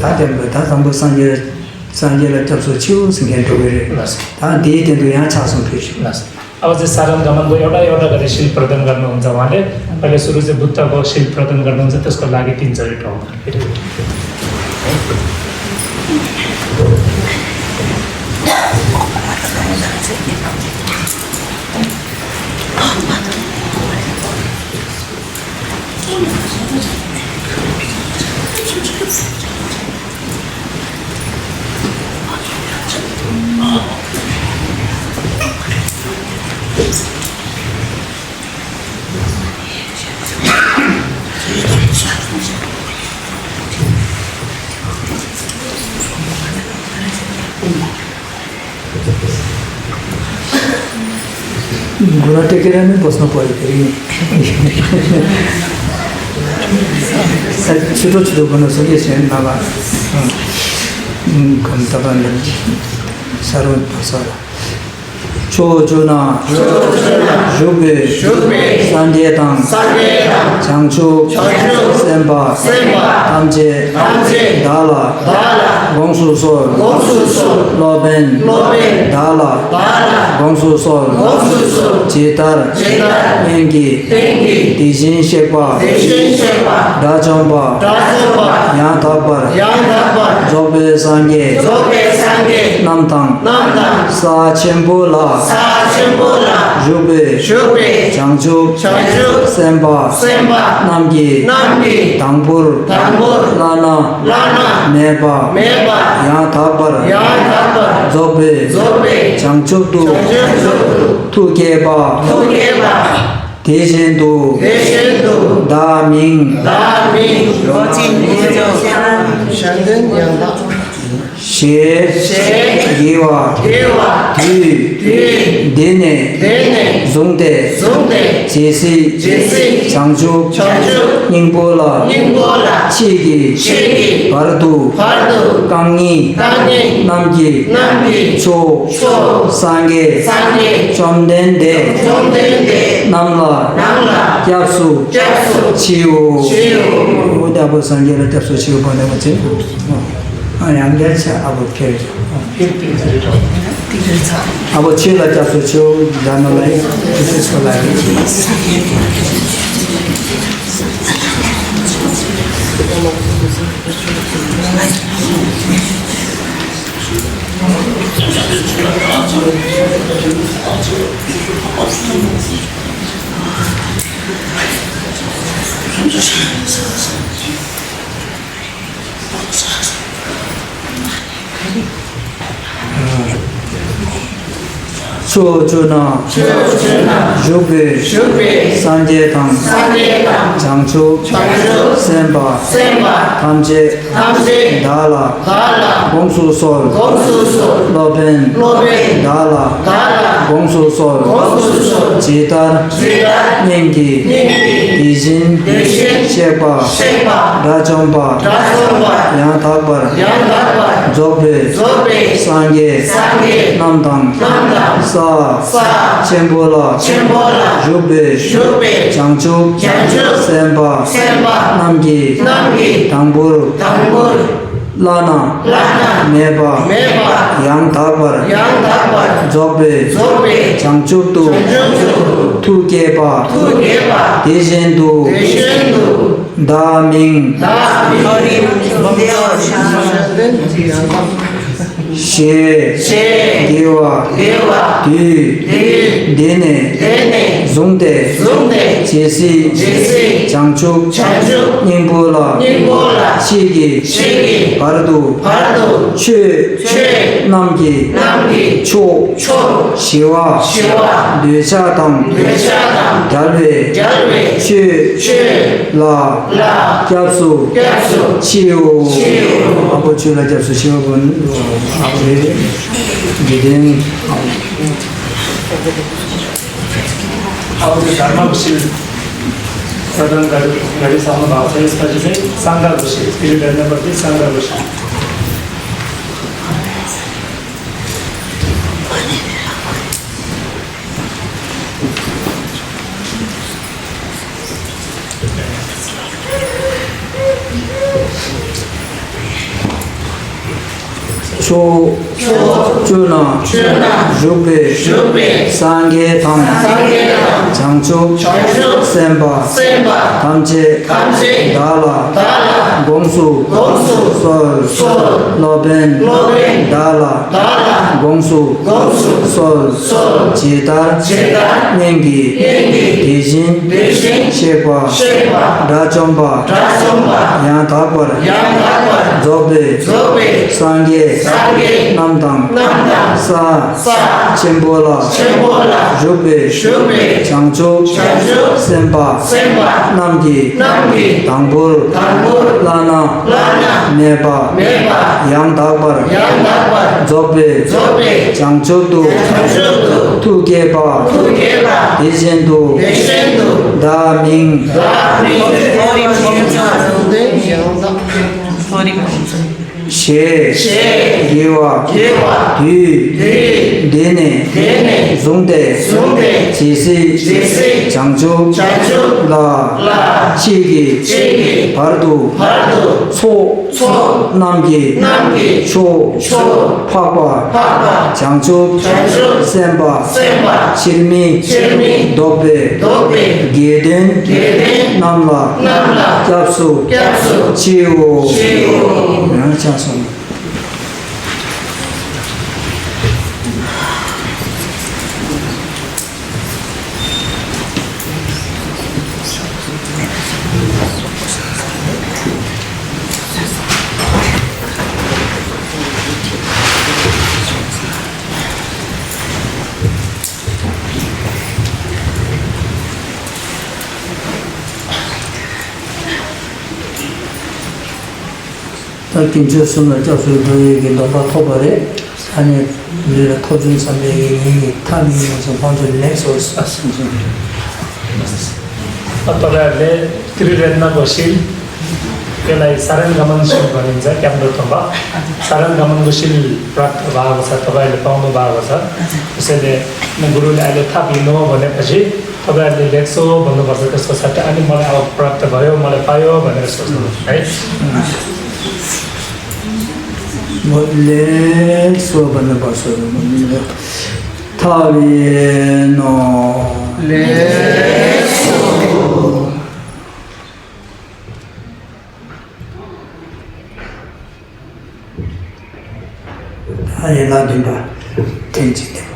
ད་སྐྱབས་འགྲོ་ད་དང་པོ་སངས་རྒྱས་སངས་རྒྱས་ལ་སྐྱབས་སུ་མཆིའོ་ཟེར་མཁན་འགྲོ་གི་རེད། ད་དེའི་སྟེང་དུ་ཡང་ཕྱག་གསུམ་ཕུལ་ཞིང་། अब चाहिँ साधन गमनको एउटा एउटा गरेर शिल प्रदान गर्नुहुन्छ उहाँले। पहिले सुरु चाहिँ बुद्धको शिल प्रदान गर्नुहुन्छ, त्यसको लागि तिनचोटि ठाउँमा। गुना टेकेर में बस्नु पऱ्यो फेरि। छिटो छिटो गर्न सके छैन बाबा। घन्टा बन्द। साह्रो पर्छ होला। ཕྱོགས་བཅུ་ན་བཞུགས་པའི་སངས་རྒྱས་དང་། བྱང་ཆུབ་སེམས་དཔའ་ཐམས་ཅད་བདག་ལ་དགོངས་སུ་གསོལ། སློབ་དཔོན་བདག་ལ་དགོངས་སུ་གསོལ། ཇི་ལྟར་སྔོན་གྱི་དེ་བཞིན་གཤེགས་པ་དགྲ་བཅོམ་པ་ཡང་དག་པར་རྫོགས་པའི་སངས་རྒྱས་རྣམས་དང་། ས་ཆེན་པོ་ལ་བཞུགས་པའི་བྱང་ཆུབ་སེམས་དཔའ་རྣམས་ཀྱི་དང་པོར་བླ་ན་མེད་པ་ཡང་དག་པར་རྫོགས་པའི་བྱང་ཆུབ་ཏུ་ཐུགས་བསྐྱེད་པ། དེ་བཞིན་དུ་བདག་མིང་ཞེས་བགྱི་བ་དུས་འདི་ནས་བཟུང་སྟེ་ཇི་སྲིད་བྱང་ཆུབ་སྙིང་པོ་ལ་མཆིས་ཀྱི་བར་དུ་རྐང་གཉིས་རྣམས་ཀྱི་མཆོག་སངས་རྒྱས་བཅོམ་ལྡན་འདས་རྣམས་ལ་སྐྱབས་སུ་མཆིའོ། ཨོ་ཏེ་ཨ་བོ་སངས་རྒྱས་ལ་སྐྱབས་སུ་མཆིའོ། བོ་ནེ་བ་ཅེ། ཨ་ཡང་སྐྱར་ཆ་ཨ་བོ་ཁྱེར། ཨ་བོ་ཆོས་ལ་སྐྱབས་སུ་མཆིའོ། ཡ་ན་ལ་ཡི་ཁྱེད་ཆོས་ལ་ཡི། ཕྱོགས་བཅུ་ན་བཞུགས་པའི་སངས་རྒྱས་དང་། བྱང་ཆུབ་སེམས་དཔའ་ཐམས་ཅད་བདག་ལ་དགོངས་སུ་གསོལ། སློབ་དཔོན་བདག་ལ་དགོངས་སུ་གསོལ། ཇི་ལྟར་སྔོན་གྱི་དེ་བཞིན་གཤེགས་པ་དགྲ་བཅོམ་པ་ཡང་དག་པར་རྫོགས་པའི་སངས་རྒྱས་རྣམས་དང་། ས་ཆེན་པོ་ལ་བཞུགས་པའི་བྱང་ཆུབ་སེམས་དཔའ་རྣམས་ཀྱི་དང་པོར་བླ་ན་མེད་པ་ཡང་དག་པར་རྫོགས་པའི་བྱང་ཆུབ་ཏུ་ཐུགས་བསྐྱེད་པ། དེ་བཞིན་དུ་བདག་མིང་ཞེས་བགྱི་བ་དུས་འདི་ནས་བཟུང་སྟེ་ཇི་སྲིད་བྱང་ཆུབ་སྙིང་པོ་ལ་མཆིས་ཀྱི་བར་དུ་ཆོས་རྣམས་ཀྱི་མཆོག་ཞི་བ་འདོད་ཆགས་དང་བྲལ་བའི་ཆོས་ལ་སྐྱབས་སུ་མཆིའོ། ཨ་བོ་ཆོས་ལ་སྐྱབས་སུ་མཆིའོ། ཨ་བོ་རེད། འཇིག་རྟེན། ཨ་བོ་དེ་དྷརྨ་གུ་ཤྲི། ས་དང་ག་རི་ག་རི་ས་མ་བག་ཚ་ཡི་ས་ཅི་ཚེ་སངྒ་གུ་ཤྲི། དེ་རིང་དྲན་པར་དེ་སངྒ་གུ་ཤྲི། ཕྱོགས་བཅུ་ན་བཞུགས་པའི་སངས་རྒྱས་དང་། བྱང་ཆུབ་སེམས་དཔའ་ཐམས་ཅད་བདག་ལ་དགོངས་སུ་གསོལ། སློབ་དཔོན་བདག་ལ་དགོངས་སུ་གསོལ། ཇི་ལྟར་སྔོན་གྱི་དེ་བཞིན་གཤེགས་པ་དགྲ་བཅོམ་པ་ཡང་དག་པར་རྫོགས་པའི་སངས་རྒྱས་རྣམས་དང་། ས་ཆེན་པོ་ལ་བཞུགས་པའི་བྱང་ཆུབ་སེམས་དཔའ་རྣམས་ཀྱི་དང་པོར་བླ་ བླ་ན་བླ་ན་མེད་པ་མེད་པ་ཡང་དག་པར་ཡང་དག་པར་རྫོགས་པའི་རྫོགས་པའི་བྱང་ཆུབ་ཏུ་བྱང་ཆུབ་ཏུ་ཐུགས་བསྐྱེད་པ་ཐུགས་བསྐྱེད་པ་དེ་བཞིན་དུ་དེ་བཞིན་དུ་བདག་མིང་བདག་མིང་ཞེས་བགྱི་བ་བགྱི་བ་དུས་དུས་འདི་ནས་འདི་ནས་བཟུང་སྟེ་བཟུང་སྟེ་ཇི་སྲིད་ཇི་སྲིད་བྱང་ཆུབ་བྱང་ཆུབ་ལ་ལ་མཆིས་ཀྱི་མཆིས་ཀྱི་བར་དུ་བར་དུ་ཚོགས་ཚོགས་རྣམས་ཀྱི་རྣམས་ཀྱི་མཆོག་མཆོག་འཕགས་པ་འཕགས་པ་བྱང་ཆུབ་བྱང་ཆུབ་སེམས་དཔའ་སེམས་དཔའ་འཆི་མེད་འཆི་མེད་རྫོགས་པའི་རྫོགས་པའི་དགེ་འདུན་དགེ་འདུན་རྣམས་ལ་རྣམས་ལ་སྐྱབས་སུ་སྐྱབས་སུ་མཆིའོ། མཆིའོ། ཡང་ཕྱག་གསུམ། ད་དཀོན་མཆོག་གསུམ་ལ་སྐྱབས་སུ་འགྲོ་ཡས་ཀྱི་སྡོམ་པ་ཐོབ་པ་རེད། ཨ་ནི་ལུས་ལ་ཐོབ་བྱུང་བསམ་པའི་ངེས་ཀྱི་ཐབས་ཡིན་ཡང་སོ་ཁོང་ཚོ་ལེགས་སོ་ཨ་སེམས་ཅན། ཨ་ཏོ་ར་ལེ་ཏི་རི་རེ་ན་གོ་ཤིལ། ཀེ་ལ་ཡི་ས་རན་ག་མན་ཤིལ་བ་ནི་ཛ་སྐྱབས་འགྲོ་ཐོབ་པ། ས་རན་ག་མན་གོ་ཤིལ་པྲག་ཏུ་བ་གོ་ས་ཏོ་བ་ལེ་པང་དུ་བ་གོ་ས། སེ་ལེ་ན་གུ་རུ་ལེ་ཨ་ལེ་ཐབས་ཡིན་ནོ་བ་ནེ་པ་ཤི། ཐོབ་ཡ་ལེ་ལེགས་སོ་བ་ནེ་པ་ས་ཏ་སོ་ས་ཏ་ཨ་ནི་མ་ལེ་ཨ་པྲག་ཏུ་བ་ཡོ་མ་ལེ་པ་ཡོ་བ་ནེ་སོ་སོ་ཨེ། མ་ལེགས་སོ་བ་ནེ་པ་སོ་སོ་མ་ལེ་ཐབས་ཡིན་ནོ། ལེགས་སོ། ཨ་ཡན་ལག་བདུན་པ། ཐེངས་གཅིག་འདེབས།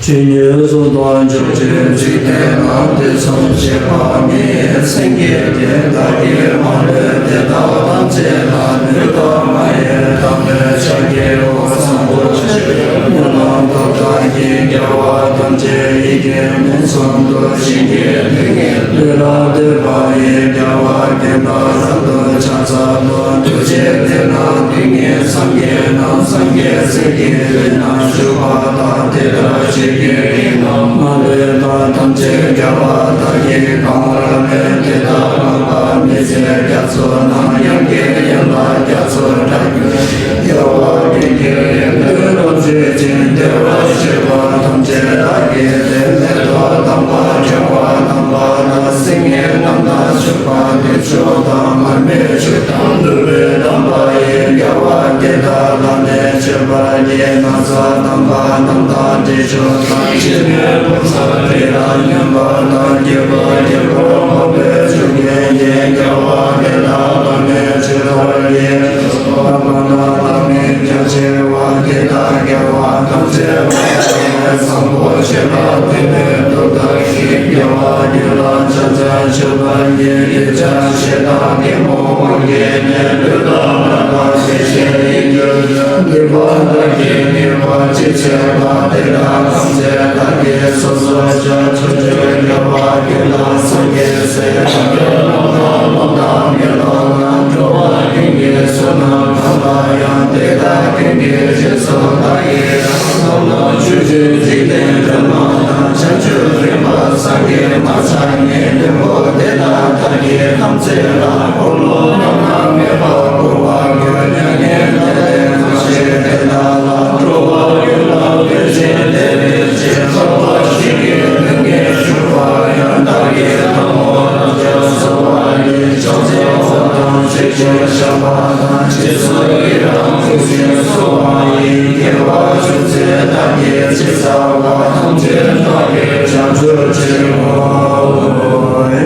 ཇི་སྙེད་སུ་དང་ཕྱོགས་བཅུའི་འཇིག་རྟེན་ན་དུས་གསུམ་གཤེགས་པ་མི་ཡི་སེང་གེ་དེ་དག་གིས་མ་ལུས་དེ་དག་ཐམས་ཅད་ལ་ནུས་དང་མ་ཡི་དམ་པའི་ཕྱག་གི་འོད་བཟང་པོ་ཆེ་ཡི་ལམ་དུ་བདག་གིས་རྒྱལ་བ་ཐམས་ཅད་ཡིད་ཀྱིས་མངོན་སུམ་དུ་བཞེངས་ཀྱི་ལུས་ངན་ལུས་ལ་ལྟོས་པ་ཡི་རྒྱལ་བ་དགོངས་པ་རབ་ཏུ་ཕྱག་འཚལ་ལོ། ཐུགས་རྗེ་དེ་ལ་ཏིང་ངེ་འཛིན་གྱི་རྣམ་སངས་རྒྱས་སྲས་ཀྱི་ལུས་ན་བཞུགས་པ་དང་དེ་ལྟར་ཆོས་ཀྱི་དབྱིངས་རྣམས་མ་ལུས་པ་ཐམས་ཅད་རྒྱལ་བ་དག་གིས་གང་བར་མོས་ཏེ་དེ་དག་བསྔགས་པ་མི་ཟད་རྒྱ་མཚོ་རྣམས་དབྱངས་ཀྱིས་ཡན་ལག་རྒྱ་མཚོར་སྒྲ་སྒྱུར། རྒྱལ་བ་ཀུན་གྱི་དབྱིངས་ལས་རབ་བརྗོད་ཅིང་བདེ་བར་གཤེགས་པ་ཐམས་ཅད་བདག་གིས་དེ་མེད་དོ། དམ་པ་བྱེ་བ་དམ་པ་དང་སེང་གེ་རྣམས་དང་བཅས་པ་དུར་ཁྲོད་དང་མར་མེ་མཆོད་དང་ནོར་བུས་གཏམས་པ་ཡི་རྒྱལ་བ་དེ་དག་བདག་ནི་མཆོད་པར་བགྱི། ན་བཟའ་དམ་པ་རྣམས་དང་དྲི་མཆོག་དང་། འཆི་མེད་ཕུན་ཚོགས་དེ་དག་ཉམས་པ་དང་། སྐྱེ་བ་སྐྱེ་འགྲོ་འཕགས་པའི་ཆོས་ཀུན་གྱི་རྒྱལ་བ་དེ་དག་བདག་ནི་མཆོད་པར་བགྱི། ཨ་པ་ན་ལ་མི་རྒྱ་ཆེ་བ་དེ་དག་རྒྱལ་བ་ཐམས་ཅད་མ་ཐོབ་པའི་བཟང་པོ་ཆེ་ལ་དེ་ནས་སྟོབས་དག་གིས་རྒྱལ་བ་ཀུན་ལ་ཕྱག་འཚལ་མཆོད་པར་བགྱི། དེ་ཕྱིར་ཞེ་སྡང་གད་མོ་དབང་གིས་ནི་ལུས་དང་ངག་དང་ཡིད་བཞིན་ཡིད་འགྱུར་ཞིང་། སྡིག་པ་དག་གིས་ཉེས་པ་ཅི་བྱས་པ་དེ་དག་ཐམས་ཅད་བདག་གིས་སོ་སོར་བཤགས། ཕྱོགས་བཅུའི་རྒྱལ་བ་ཀུན་ལ་སངས་རྒྱས་སྲས། སངས་རྒྱས་རྣམས་དང་ལྷ་དང་མི་རྣམས་དང་འགྲོ་བ་ཀུན་གྱི་བསོད་ནམས་གང་ལ་ཡང་དེ་དག་ཀུན་གྱི་རྗེས་སུ་བདག་གིས་ཡང་དག་པར་ཕྱོགས་བཅུའི་འཇིག་རྟེན་སྒྲོན་མ་དང་བྱང་ཆུབ་རིམ་པ་སངས་རྒྱས་མ་ཆགས་གཉིས་ལྡན་པོ་དེ་དག་བདག་གིས་ཐམས་ཅད་ལ་འཁོར་ལོ་བླ་ན་མེད་པ་བསྐོར་བར་མགོན་མྱ་ངན་ལས་འདས་ལྷ་ཞིང་དེ་དག་ལ་འགྲོ་བ་ཀུན་ལ་ཕན་ཕྱིར་དེ་བས་ཆེས་ཐོབ་པར་བྱེད་ཀྱི་ལུས་ངན་ཞུགས་པ་ཡང་དག་གི་ལྷ་མོ་རབ་འབྱམས་གསོལ་བ་ཡི། ཕྱག་འཚལ་ལོ་དང་ཆོས་ཀྱི་ཞགས་པ་དང་། རྗེས་སུ་ཡི་རང་ཐུགས་ཀྱིས་གསོལ་བ་ཡི། དགེ་བ་ཅུང་ཟད་བདག་གིས་ཅི་བསགས་པ། ཐམས་ཅད་བདག་གིས་བྱང་ཆུབ་ཕྱིར་བསྔོའོ།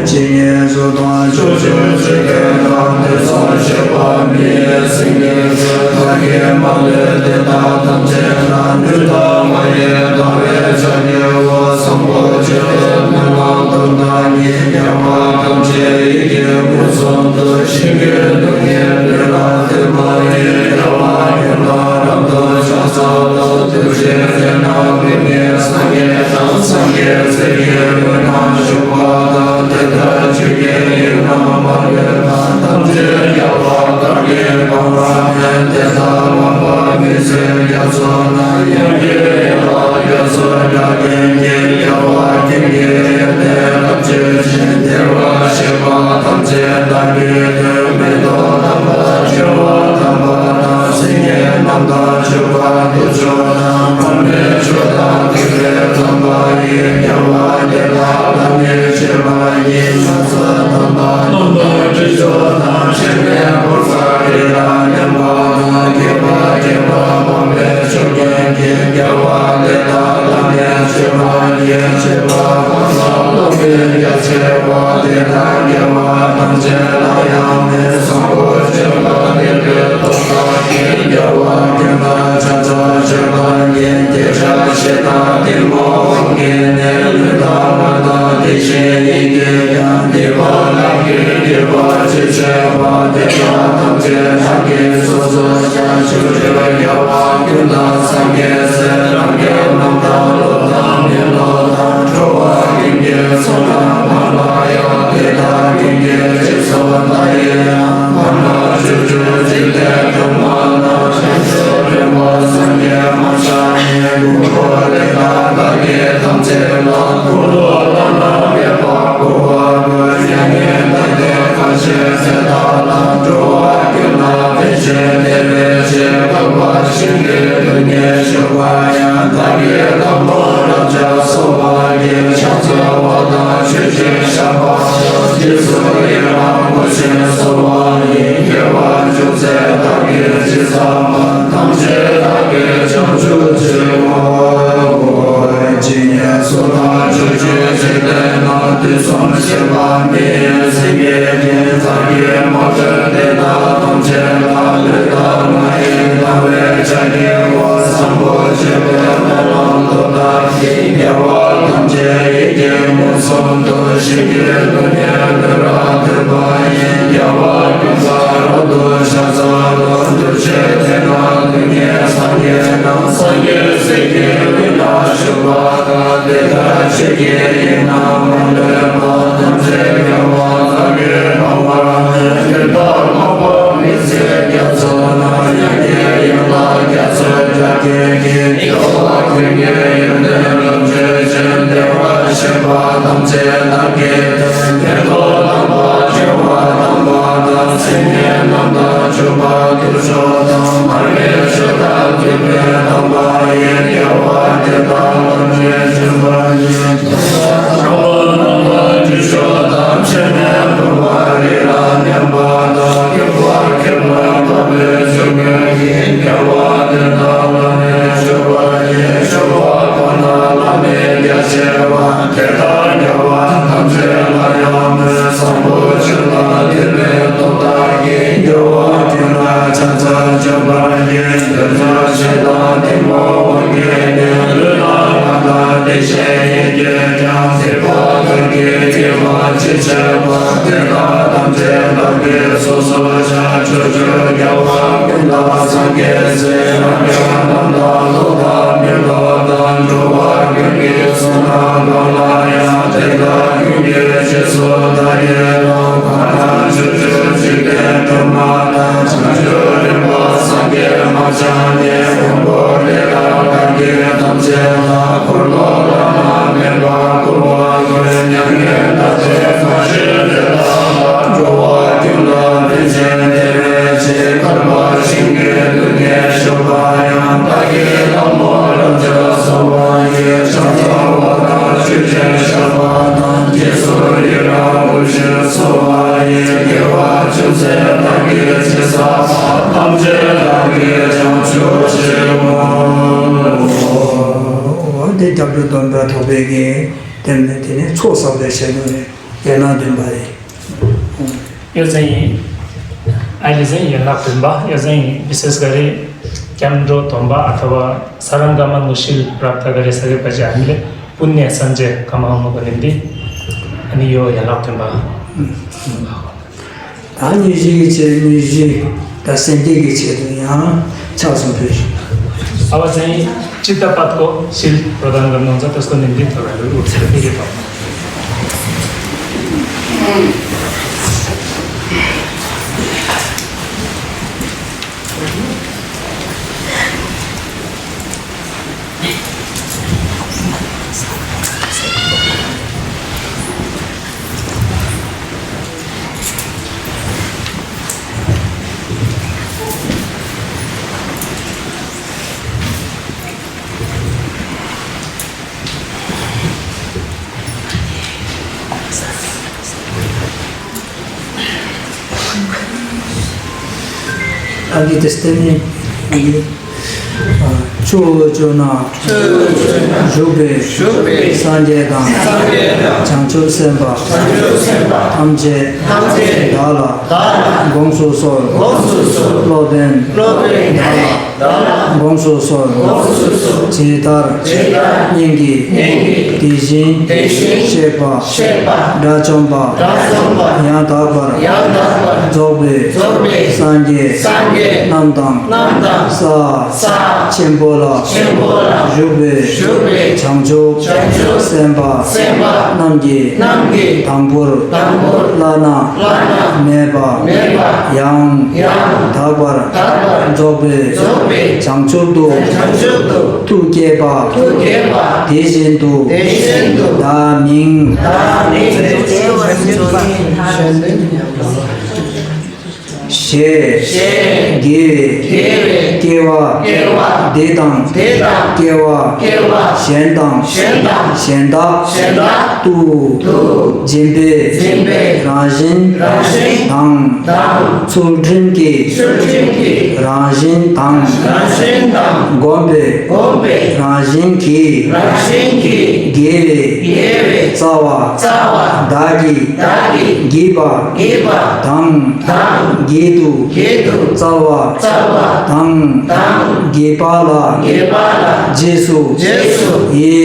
ཇི་སྙེད་སུ་དང་ཕྱོགས་བཅུའི་འཇིག་རྟེན་ན་དུས་གསུམ་གཤེགས་པ་མི་ཡི་སེང་གེ་ཚོགས། བདག་གིས་མ་ལུས་དེ་དག་ཐམས་ཅད་ལ་ནུས་དང་མ་ཡི་དམ་པའི་ཕྱག་གི་འོད་བཟང་པོ་ཆེ་ལས་སྨོན་ལམ་དང་བདག་ཉིད་རྒྱལ་བ་ཐམས་ཅད་ཡིད་ཀྱིས་མངོན་སུམ་དུ་བཞེངས་ཀྱི་ལུས་ངན་ལུས་ལ་ལྟོས་པ་ཡིས། རྒྱལ་བ་ཀུན་ལ་རབ་ཏུ་ཕྱག་འཚལ་ལོ། ཐུགས་རྗེ་དེ་ན་ཀུན་ནས་སངས་རྒྱས་དང་སངས་རྒྱས་སྲས་ཀྱི་ལུས་ན་བཞུགས་པ་དང་། དེ་ལྟར་ཆོས་ཀྱི་དབྱིངས་རྣམས་མ་ལུས་པ། འོ་དེ་སྐྱབས་འགྲོ་སྡོམ་པ་ཐོབ་པའི་གི་དེ་ནས་དེ་ནས་ཚོགས་བསགས་པའི་ཞལ་ནས་ཡན་ལག་བདུན་པ་རེད། ཡོད་ཚན་ཡིན། ཨ་ལི་ཚན་ཡན་ལག་བདུན་པ་ཡོད་ཚན་ཡིན། བི་སེས་ག་རེ་སྐྱབས་འགྲོ་སྡོམ་པ་ཨ་ཐ་བ་ས་རང་ཀ་མ་ནུ་ཤིལ་པྲབ་ཐ་ག་རེ་ས་རེ་པ་ཅ་ཨ་ནི་ལེ་པུ་ཎེ་སན་ཅེ་ཀ་མ་ཧ་མ་ག་ནིམ་དི་ཨ་ནི་ཡོ་ཡན་ལག་བདུན་པ། ད་ཉིན་བཞི་གི་ཆེད་ཉིན་བཞི་ད་སེམས་བསྐྱེད་ཀྱི་ཆེད་དུ་ཡང་ཕྱག་ཟུང་ཕུལ་ཞིང་། ཨ་བ་ཚན་ཅི་ཏ་པད་ཀོ་ཤིལ་པྲ་དན་ག་ནོང་ཚ་ཏ་སྟོ་ནིམ་དི་ཐོ་ར་ལུ་ཨུ་ཚ་ཏི་རི་པ། ཨ་ནི་དེ་སྟེང་ནས་ཕྱོགས་བཅུ་ན་བཞུགས་པའི་སངས་རྒྱས་དང་བྱང་ཆུབ་སེམས་དཔའ་ཐམས་ཅད་བདག་ལ་དགོངས་སུ་གསོལ། སློབ་དཔོན་བདག་ལ་དགོངས་སུ་གསོལ། ཇི་ལྟར་སྙིང་གི་དེ་བཞིན་གཤེགས་པ་དགྲ་བཅོམ་པ་ཡང་དག་པར་རྫོགས་པའི་སངས་རྒྱས་རྣམས་དང་། ས་ཆེན་པོ་ལ་བཞུགས་པའི་བྱང་ཆུབ་སེམས་དཔའ་རྣམས་ཀྱི་དང་པོར་བླ་ན་མེད་པ་ཡང་དག་པར་རྫོགས་པའི་བྱང་ཆུབ་ཏུ་ཐུགས་བསྐྱེད་པ་དེ་བཞིན་དུ་བདག་མིང་ཞེས་དགེ་བའི་སྐྱེ་བ་འདི་དང་སྐྱེ་བ་གཞན་དང་གཞན་དག་ཏུ་སྦྱིན་པའི་རང་བཞིན་དང་། ཚུལ་ཁྲིམས་ཀྱི་རང་བཞིན་དང་། སྒོམ་པའི་རང་བཞིན་གྱིས་དགེ་བའི་རྩ་བ་བདག་གིས་བགྱིས་པ་དང་། བགྱིད་དུ་སྩལ་བ་དང་། བགྱིས་པ་ལ་རྗེས་སུ་ཡི་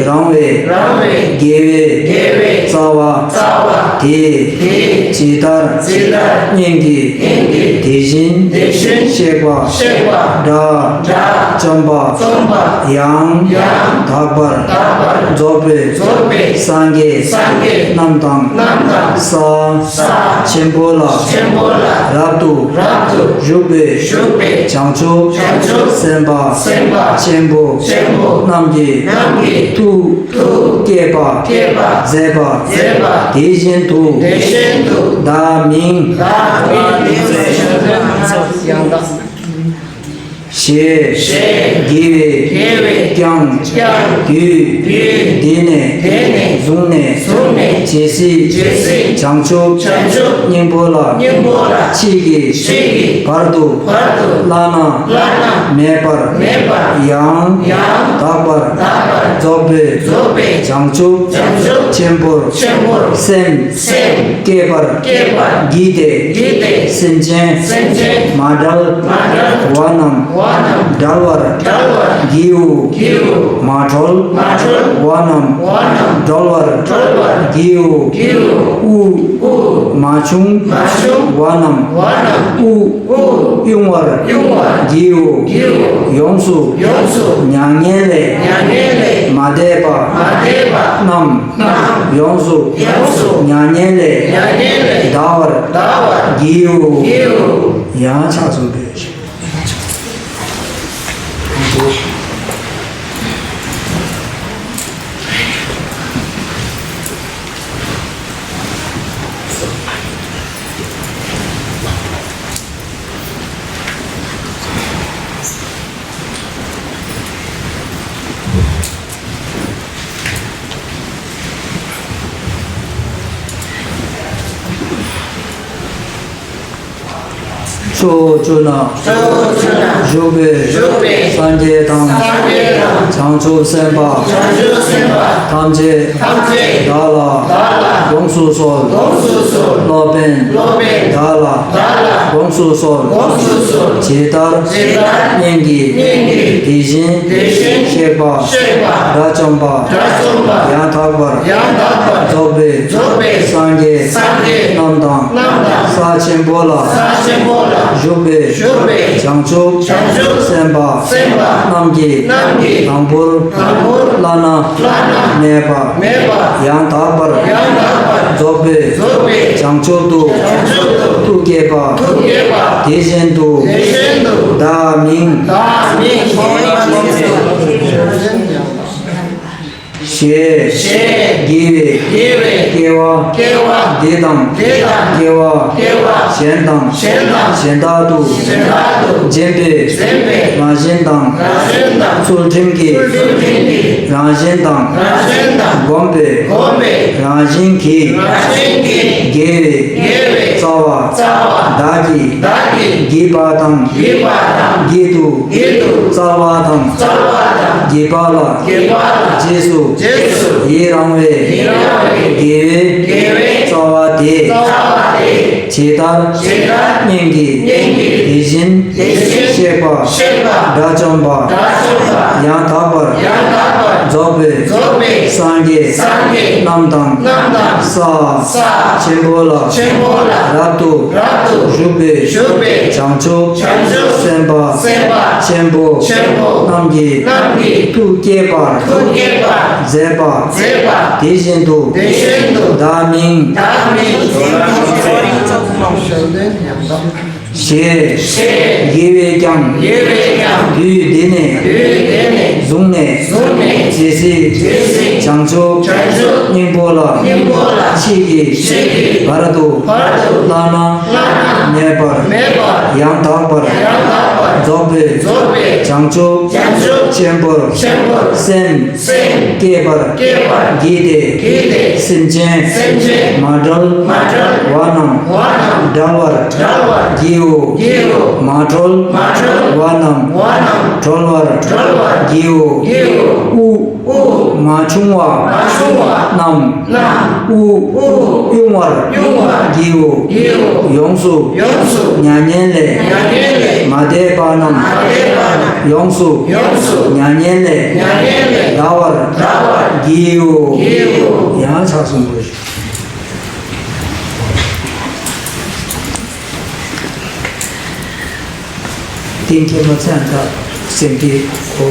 རང་བའི་དགེ་བའི་རྩ་བ་དེ་ཇི་ལྟར་སྙིང་གི་དེ་བཞིན་གཤེགས་པ་དགྲ་བཅོམ་པ་ཡང་དག་པར་རྫོགས་པའི་སངས་རྒྱས་རྣམས་དང་། ས་ཆེན་པོ་ལ་རབ་ཏུ་བཞུགས་པའི་བྱང་ཆུབ་སེམས་དཔའ་ཆེན་པོ་རྣམས་ཀྱི་ཐུགས་བསྐྱེད་པ་མཛད་པ་དེ་བཞིན་དུ་བདག་མིང་ཞེས་དགེ་བས་ཀྱང་དུས་འདི་ནས་བཟུང་ནས་ཇི་སྲིད་བྱང་ཆུབ་སྙིང་པོ་ལ་མཆིས་ཀྱི་བར་དུ་བླ་ན་མེད་པར་ཡང་དག་པར་རྫོགས་པའི་བྱང་ཆུབ་ཆེན་པོར་སེམས་བསྐྱེད་པར་བགྱི་སྟེ། སེམས་ཅན་མ་བསྒྲལ་བ་རྣམས་བསྒྲལ་བར་བགྱིའོ། མ་གྲོལ་བ་རྣམས་གྲོལ་བར་བགྱིའོ། དབུགས་མ་ཕྱུང་བ་རྣམས་དབུགས་དབྱུང་བར་བགྱིའོ། ཡོངས་སུ་མྱ་ངན་ལས་མ་འདས་པ་རྣམས་ཡོངས་སུ་མྱ་ངན་ལས་འདའ་བར་བགྱིའོ། ཡང་ཕྱག་འཚལ་ཏེ། ཕྱོགས་བཅུ་ན་བཞུགས་པའི་སངས་རྒྱས་དང་བྱང་ཆུབ་སེམས་དཔའ་ཐམས་ཅད་བདག་ལ་དགོངས་སུ་གསོལ། སློབ་དཔོན་བདག་ལ་དགོངས་སུ་གསོལ། ཇི་ལྟར་སྙིང་གི་དེ་བཞིན་གཤེགས་པ་དགྲ་བཅོམ་པ་ཡང་དག་པར་རྫོགས་པའི་སངས་རྒྱས་རྣམས་དང་། ས་ཆེན་པོ་ལ་བཞུགས་པའི་བྱང་ཆུབ་སེམས་དཔའ་རྣམས་ཀྱི་དང་པོར་བླ་ན་མེད་པ་ཡང་དག་པར་རྫོགས་པའི་བྱང་ཆུབ་ཏུ་ཐུགས་བསྐྱེད་པ་དེ་བཞིན་དུ་བདག་མིང་ཞེས་དགེ་བའི་སྐྱེ་བ་འདི་དང་སྐྱེ་བ་གཞན་དང་གཞན་དག་ཏུ་སྦྱིན་པའི་རང་བཞིན་དང་། ཚུལ་ཁྲིམས་ཀྱི་རང་བཞིན་དང་། སྒོམ་པའི་རང་བཞིན་གྱིས་དགེ་བའི་ རྩ་བ། རྩ་བ། བདག་གིས། བདག་གིས། བགྱིས་པ་དང་། བགྱིས་པ་དང་། བགྱིད་དུ། བགྱིད་དུ། སྩལ་བ་དང་། སྩལ་བ་དང་། བགྱིས་པ་ལ། བགྱིས་པ་ལ། རྗེས་སུ། རྗེས་སུ། ཡི་རང་བའི། ཡི་རང་བའི། དགེ་བའི། དགེ་བའི། རྩ་བ་དེ། རྩ་བ་དེ། ཇི་ལྟར། ཇི་ལྟར། སྙན་གྱིས། སྙན་གྱིས། དེ་བཞིན། དེ་བཞིན། གཤེགས་པ། གཤེགས་པ། དགྲ་བཅོམ་པ། དགྲ་བཅོམ་པ། ཡང་དག་པར། ཡང་དག་པར། རྫོགས་པའི། རྫོགས་པའི། སངས་རྒྱས། སངས་རྒྱས། རྣམས་དང་། རྣམས་དང་། ས། ས། ཆེན་པོ་ལ། ཆེན་པོ་ལ། རབ་ཏུ། རབ་ཏུ། བཞུགས་པའི། བཞུགས་པའི། བྱང་ཆུབ། བྱང་ཆུབ། སེམས་དཔའ། སེམས་དཔའ། ཆེན་པོ། ཆེན་པོ། རྣམས་ཀྱི། རྣམས་ཀྱི། ཐུགས་བསྐྱེད་པར། ཐུགས་བསྐྱེད་པར། མཛད་པ། མཛད་པ། དེ་བཞིན་དུ། དེ་བཞིན་དུ། བདག་མིང་། བདག་མིང་། ཞེས། ཞེས། དགེ་བས་ཀྱང་། དགེ་བས་ཀྱང་། དུས་འདི་ནས། དུས་འདི་ནས། བཟུང་ནས། བཟུང་ནས། ཇི་སྲིད། ཇི་སྲིད། བྱང་ཆུབ། བྱང་ཆུབ། སྙིང་པོ་ལ། སྙིང་པོ་ལ། མཆིས་ཀྱི། མཆིས་ཀྱི། བར་དུ། བར་དུ། བླ་ན། བླ་ན། མེད་པར། མེད་པར། ཡང་དག་པར། ཡང་དག་པར། རྫོགས་པའི། རྫོགས་པའི། བྱང་ཆུབ། བྱང་ཆུབ། ཆེན་པོར། ཆེན་པོར། སེམས། སེམས། བསྐྱེད་པར། བསྐྱེད་པར། བགྱིས་ཏེ། བགྱིས་ཏེ། སེམས་ཅན། སེམས་ཅན། མ་གྲོལ། མ་གྲོལ། བ་རྣམས། བ་རྣམས། གྲོལ་བར། གྲོལ་བར། བགྱིའོ། བགྱིའོ། མ་གྲོལ། མ་གྲོལ། བ་རྣམས། བ་རྣམས། གྲོལ་བར། གྲོལ་བར། བགྱིའོ། བགྱིའོ། དབུགས། དབུགས། མ་ཕྱུང་བ། མ་ཕྱུང་བ། རྣམས། རྣམས། དབུགས། དབུགས། དབུགས། དབྱུང་བར། དབྱུང་བར། བགྱིའོ། བགྱིའོ། ཡོངས་སུ། ཡོངས་སུ། མྱ་ངན་ལས། མྱ་ངན་ལས། མ་འདས་པ་རྣམས། མ་འདས་པ་རྣམས། ཡོངས་སུ། ཡོངས་སུ། མྱ་ངན་ལས། མྱ་ངན་ལས། འདའ་བར། འདའ་བར། བགྱིའོ། བགྱིའོ། ཡང་ཕྱག་གསུམ་འབུལ། ཏིང་ཁེ་མ་ཚན་ཁ་སེང་གེ་གོ།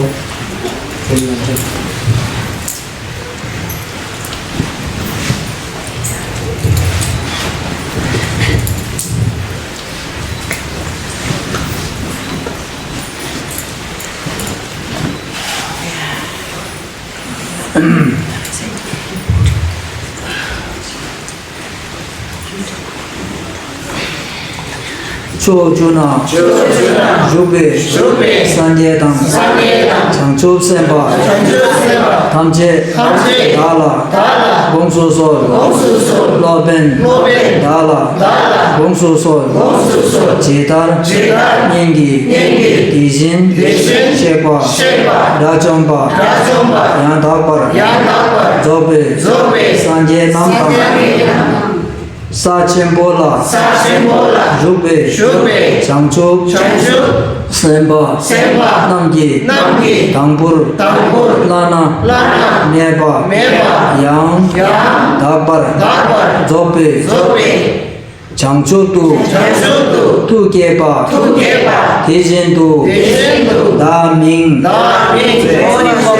ཕྱོགས་བཅུ་ན། ཕྱོགས་བཅུ་ན། བཞུགས་པའི། བཞུགས་པའི། སངས་རྒྱས་དང་། སངས་རྒྱས་དང་། བྱང་ཆུབ་སེམས་དཔའ། བྱང་ཆུབ་སེམས་དཔའ། ཐམས་ཅད། ཐམས་ཅད། བདག་ལ། བདག་ལ། དགོངས་སུ་གསོལ། དགོངས་སུ་གསོལ། སློབ་དཔོན། སློབ་དཔོན། བདག་ལ། བདག་ལ། དགོངས་སུ་གསོལ། དགོངས་སུ་གསོལ། ཇི་ལྟར། ཇི་ལྟར། སྙན་གྱིས། སྙན་གྱིས། དེ་བཞིན། དེ་བཞིན། གཤེགས་པ། གཤེགས་པ། དགྲ་བཅོམ་པ། དགྲ་བཅོམ་པ། ཡང་དག་པར། ཡང་དག་པར། རྫོགས་པའི། རྫོགས་པའི། སངས་རྒྱས་རྣམས་དང་། སངས་རྒྱས་རྣམས་དང་། ས་ཆེན་པོ་ལ། ས་ཆེན་པོ་ལ། བཞུགས་པའི། བཞུགས་པའི། བྱང་ཆུབ། བྱང་ཆུབ། སེམས་དཔའ། སེམས་དཔའ། རྣམས་ཀྱིས། རྣམས་ཀྱིས། དང་པོར། དང་པོར། བླ་ན། བླ་ན། མེད་པ། མེད་པ། ཡང་། ཡང་། དག་པར། དག་པར། རྫོགས་པའི། རྫོགས་པའི། བྱང་ཆུབ་ཏུ། བྱང་ཆུབ་ཏུ། ཐུགས་བསྐྱེད་པ། ཐུགས་བསྐྱེད་པ། དེ་བཞིན་དུ། དེ་བཞིན་དུ། བདག་མིང་། བདག་མིང་།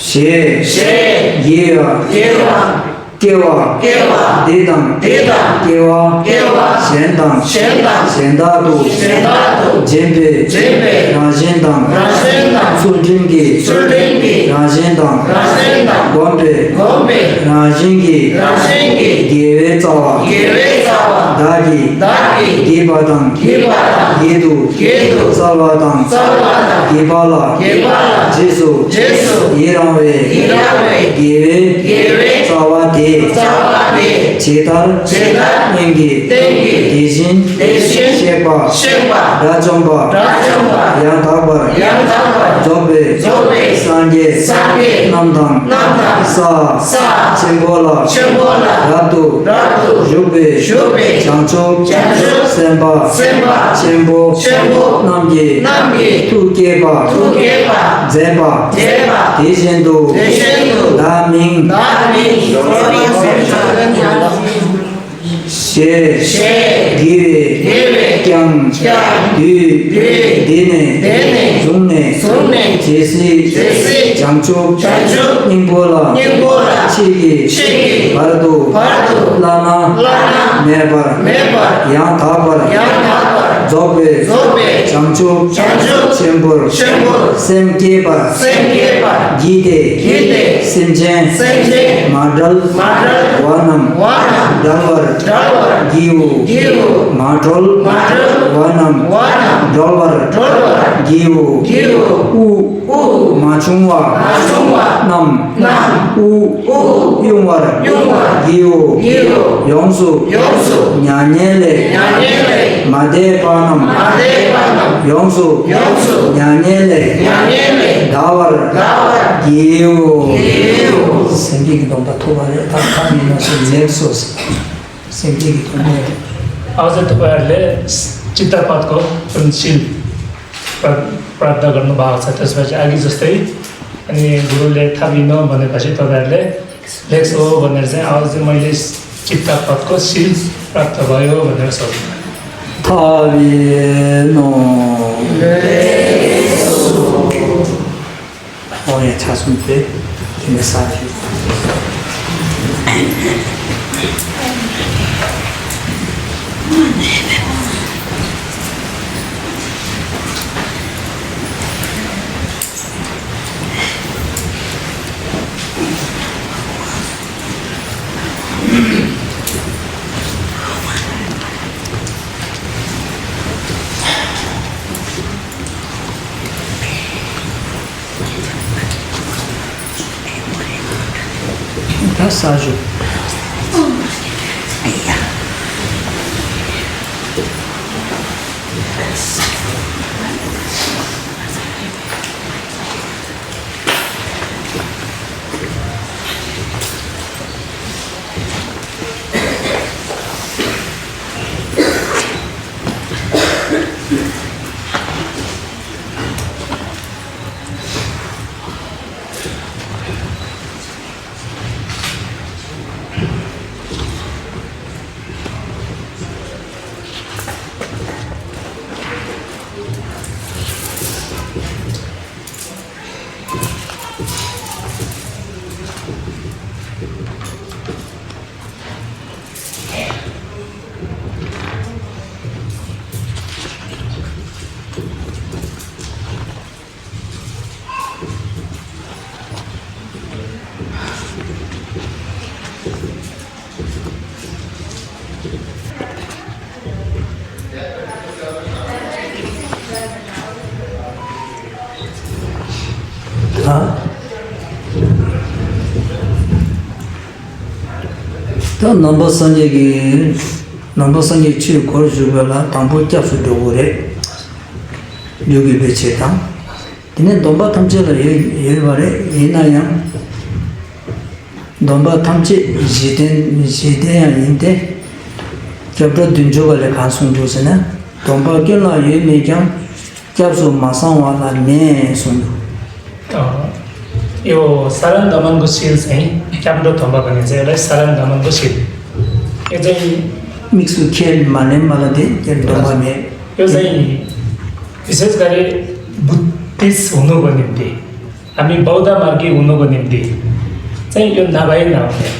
ཞེས། ཞེས། བགྱི་བ། བགྱི་བ། སྐྱེ་བ། སྐྱེ་བ། འདི་དང་། འདི་དང་། སྐྱེ་བ། སྐྱེ་བ། གཞན་དང་། གཞན་དང་། གཞན་དག་ཏུ། གཞན་དག་ཏུ། འབྱིན་པའི། འབྱིན་པའི། རང་བཞིན་དང་། རང་བཞིན་དང་། ཚུལ་ཁྲིམས་ཀྱི། ཚུལ་ཁྲིམས་ཀྱི། རང་བཞིན་དང་། རང་བཞིན་དང་། བསྒོམས་པའི། བསྒོམས་པའི། རང་བཞིན་གྱིས། རང་བཞིན་གྱིས། དགེ་བའི་རྩ་བ། དགེ་བའི་རྩ་བ། བདག་གིས། བདག་གིས། བགྱིས་པ་དང་། བགྱིས་པ་དང་། བགྱིད་དུ། བགྱིད་དུ། སྩལ་བ་དང་། སྩལ་བ་དང་། བགྱིས་པ་ལ། བགྱིས་པ་ལ། རྗེས་སུ། རྗེས་སུ། ཡི་རང་བའི། ཡི་རང་བའི། དགེ་བའི། དགེ་བའི། རྩ་བ་དེ། རྩ་བ་དེ། ཇི་ལྟར། ཇི་ལྟར། སྙན་གྱིས། སྙན་གྱིས། དེ་བཞིན། དེ་བཞིན། གཤེགས་པ། གཤེགས་པ། དགྲ་བཅོམ་པ། དགྲ་བཅོམ་པ། ཡང་དག་པར། ཡང་དག་པར། རྫོགས་པའི། རྫོགས་པའི། སངས་རྒྱས། སངས་རྒྱས། རྣམས་དང་། རྣམས་དང་། ས། ས། ཆེན་པོ་ལ། ཆེན་པོ་ལ། རབ་ཏུ། རབ་ཏུ། བཞུགས་པའི། བཞུགས་པའི། བྱང་ཆུབ། བྱང་ཆུབ། སེམས་དཔའ། སེམས་དཔའ། ཆེན་པོ། ཆེན་པོ། རྣམས་ཀྱིས། རྣམས་ཀྱིས། ཐུགས་བསྐྱེད་པ། ཐུགས་བསྐྱེད་པ། མཛད་པ། མཛད་པ། དེ་བཞིན་དུ། དེ་བཞིན་དུ། བདག་མིང་། བདག་མིང་། ཞེས། ཞེས། བགྱི་བས། བགྱི་བས། ཀྱང་། ཀྱང་། དུས། དུས། འདི་ནས། འདི་ནས། བཟུང་ནས། བཟུང་ནས། ཇི་སྲིད། ཇི་སྲིད། བྱང་ཆུབ། བྱང་ཆུབ། སྙིང་པོ་ལ། སྙིང་པོ་ལ། མཆིས་ཀྱི། མཆིས་ཀྱི། བར་དུ། བར་དུ། བླ་ན། བླ་ན། མེད་པར། མེད་པར། ཡང་དག་པར། ཡང་དག་པར། རྫོགས་པའི། རྫོགས་པའི། བྱང་ཆུབ། བྱང་ཆུབ། ཆེན་པོར། ཆེན་པོར། སེམས་བསྐྱེད་པ། སེམས་བསྐྱེད་པ། བགྱིས་ཏེ། བགྱིས་ཏེ། སེམས་ཅན། སེམས་ཅན། མ་བསྒྲལ། མ་བསྒྲལ། བ་རྣམས། བ་རྣམས། བསྒྲལ་བར། བསྒྲལ་བར། བགྱིའོ། བགྱིའོ། མ་གྲོལ། མ་གྲོལ། བ་རྣམས། བ་རྣམས། གྲོལ་བར། གྲོལ་བར། བགྱིའོ། བགྱིའོ། དབུ། དབུ། མ་ཆུང་བ། མ་ཆུང་བ། རྣམས། རྣམས། དབུ། དབུ། དབྱུང་བར། དབྱུང་བར། བགྱིའོ། བགྱིའོ། ཡོངས་སུ། ཡོངས་སུ། མྱ་ངན་ལས། མྱ་ངན་ལས། མ་འདས་པ་རྣམས། མ་འདས་པ་རྣམས། ཡོངས་སུ། ཡོངས་སུ། མྱ་ངན་ལས། མྱ་ངན་ལས། འདའ་བར། འདའ་བར། བགྱིའོ། བགྱིའོ། སེམས་བསྐྱེད་ཀྱི་སྡོམ་པ་ཐོབ་པ་རེད། ད་ཐབས་ཡིན་ན་སེམས་ལེགས་སོ། སེམས་བསྐྱེད་ཀྱི་སྡོམ་པ་རེད། ཨ་ཟེར་ཐུབ་པ་ལས་ཅི་ལྟར་བར་དགོས་དོན་ཤིན། प्रारब्ध गर्नु भएको छ, त्यसपछि अघि जस्तै अनि गुरुले थपिनु भनेपछि तपाईँहरूले लेख्छु हो भनेर चाहिँ, अब चाहिँ मैले चित्त पदको सिल प्राप्त भयो भनेर सोध्नु। थपिनु। हो, यहाँ छ सुन्थे, तिमी साथी। ད་ས་ཞོག་ད་ནང་པ་སངས་རྒྱས་ཀྱི་ནང་པ་སངས་རྒྱས་ཆོས་སྒོར་ཞུགས་པ་ལ་དང་པོ་སྐྱབས་སུ་འགྲོ་དགོས་རེད། འགྲོ་དགོས་པའི་ཆེད་དང་། དེ་ནས་སྡོམ་པ་ཐམས་ཅད་ལ་ཡོད་ཡོད་པ་རེད། ཡིན་ན་ཡང་། སྡོམ་པ་ཐམས་ཅད་གཞི་རྟེན་གཞི་རྟེན་ཡང་ཡིན་ཏེ། སྐྱབས་འགྲོ་བདུན་ཅུ་པ་ལས་གང་གསུངས་འདུག་ཟེར་ན། སྡོམ་པ་ཀུན་ལ་ཡོད་མེད་ཀྱང་། སྐྱབས་སུ་མ་སོང་བ་ལ་མེད་གསུངས་འདུག་ཨ། ཡོ་ས་ར་དྷརྨན་གྱི་ཤིལ་ཟེར། སྐྱབས་འགྲོ་སྡོམ་པ་ག་ནས་ཟེར་ལ་ས་ར་དྷརྨན་གྱི་ཤིལ། ཨེ་ཙེ། དམིགས་སུ་ཁས་མ་ལེན་པ་ལ་དེ་དེར་སྡོམ་པ་མེད། ཡོད་ཟེར་ཡིན། विशेष गरी बुद्धिस्ट हुनुको निम्ति, हामी बौद्ध मार्गी हुनुको निम्ति चाहिँ यो नभई नहुने।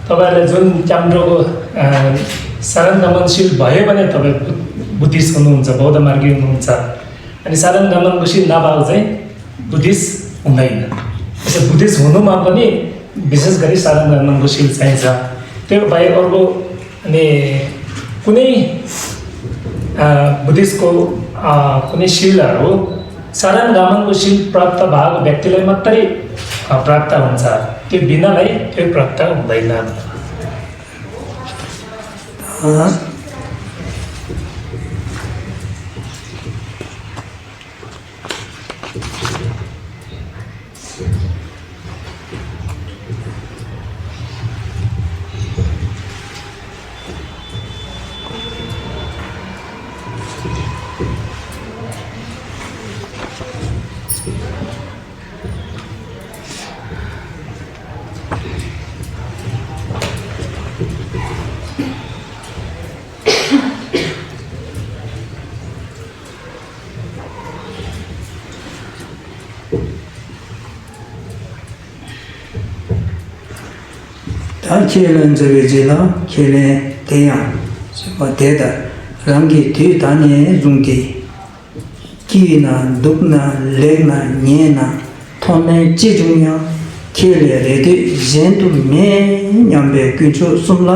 तपाईँले जुन क्याम्ड्रोको, अ, शरण दमनशील भयो भने तपाईँ बु-, बुद्धिस्ट हुनुहुन्छ, बौद्ध मार्गी हुनुहुन्छ। अनि शरण दमनको शील नभएको चाहिँ बुद्धिस्ट हुँदैन। त्यसै बुद्धिस्ट हुनुमा पनि विशेष गरी शरण दमनको शील चाहिन्छ। त्यो बाहेक अर्को अनि कुनै, अ, बुद्धिस्टको, अ, कुनै शिलहरू शरण दमनको शील प्राप्त भएको व्यक्तिलाई मात्रै, अ, प्राप्त हुन्छ, त्यो बिनालाई त्यो प्राप्त हुँदैन। ད་ཁས་ལེན་མཛད་པའི་རྗེས་ལ་ཁས་ལེན་དེ་ཡང་ཟེར་བ་དེ་ལྟར་ རང་གི་དུས་ད་ནས་བཟུང་སྟེ། སྐྱིད་ན་སྡུག་ན་ལེགས་ན་ཉེས་ན་མཐོ་དམན་ཅི་བྱུང་ཡང་། ཁྱེད་ལས་རེ་ལྟོས་གཞན་དུ་མེད་སྙམ་པའི་དཀོན་མཆོག་གསུམ་ལ་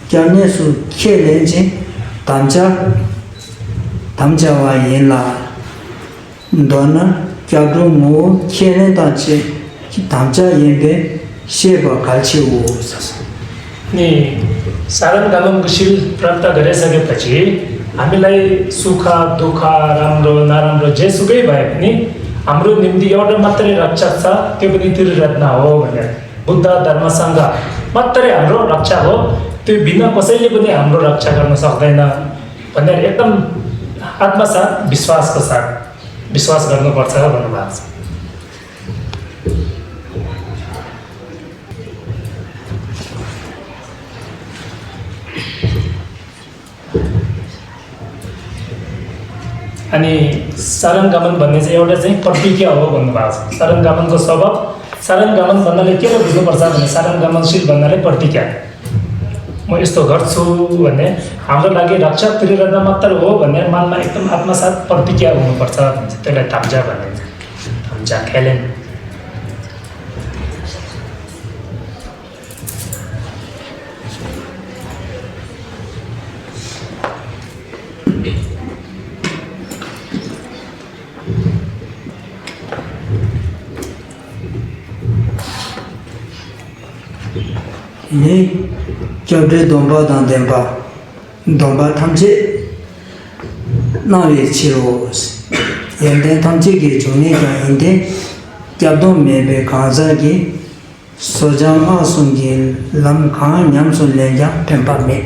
སྐྱབས་གནས་སུ་ཁས་ལེན་ཅིང་དམ་བཅའ་དམ་བཅའ་བ་ཡིན་ལ། མདོར་ན་སྐྱབས་འགྲོའི་ངོ་བོ་ཁས་ལེན་དང་བཅས་དམ་བཅའ་ཡིན་པས་ཤེས་པ་གལ་ཆེའོ་ཟེར། ནི། ས་ར་ག་མན་གྱི་ཤིལ་པྲབ་ཏ་ག་རེ་ཟེར་གི་པ་ཅི། ཨ་མི་ལའི་སུ་ཁ་དུ་ཁ་རམ་རོ་ན་རམ་རོ་རྗེས་སུ་གེ་བ་ཡབ་ནི། ཨམ་རོ་ནིམ་དི་ཡོ་ཌ་མ་ཏ་རེ་རབ་ཆག་ས་ཏེ་བ་ནི་ཏི་རི་རད་ན་འོ་བ་ནི། བུདྡྷ་དྷརྨ་སངྒྷ་མ་ཏ་རེ་ཨམ་རོ་རབ་ཆག་འོ། ཏེ་བི་ན་ཀོ་སེ་ལི་བ་ནི་ཨམ་རོ་རབ་ཆག་གར་ན་སག་དེ་ན། वनर एकदम आत्मा साथ विश्वास को साथ विश्वास गर्नुपर्छ भन्नुभएको छ। अनि शरण गमन भन्ने चाहिँ एउटा चाहिँ प्रतिज्ञा हो भन्नुभएको छ। शरण गमनको सबब शरण गमन भन्नाले के बुझ्नुपर्छ भने शरण गमनशील भन्नाले प्रतिज्ञा। म यस्तो गर्छु भन्ने हाम्रो लागि रक्षा त्रिरत्न मात्र हो भनेर मनमा एकदम आत्मसात प्रतिज्ञा हुनुपर्छ भन्छ। त्यसलाई धम्जा भनिन्छ। धम्जा खेलेन। དེ་ནས་སྐྱབས་འགྲོའི་སྡོམ་པ་དང་ལྡན་པ། སྡོམ་པ་ཐམས་ཅད་གནང་བའི་ཕྱིར་རོ། ཡོན་ཏན་ཐམས་ཅད་ཀྱི་འབྱུང་གནས་ཀྱང་ཡིན་ཏེ། སྐྱབས་སྡོམ་མེད་པའི་གང་ཟག་གིས། གསོ་སྦྱང་སྔགས་གསུམ་གྱི་ལམ་གང་ཉམས་སུ་ལེན་ཀྱང་ཕན་པ་མེད།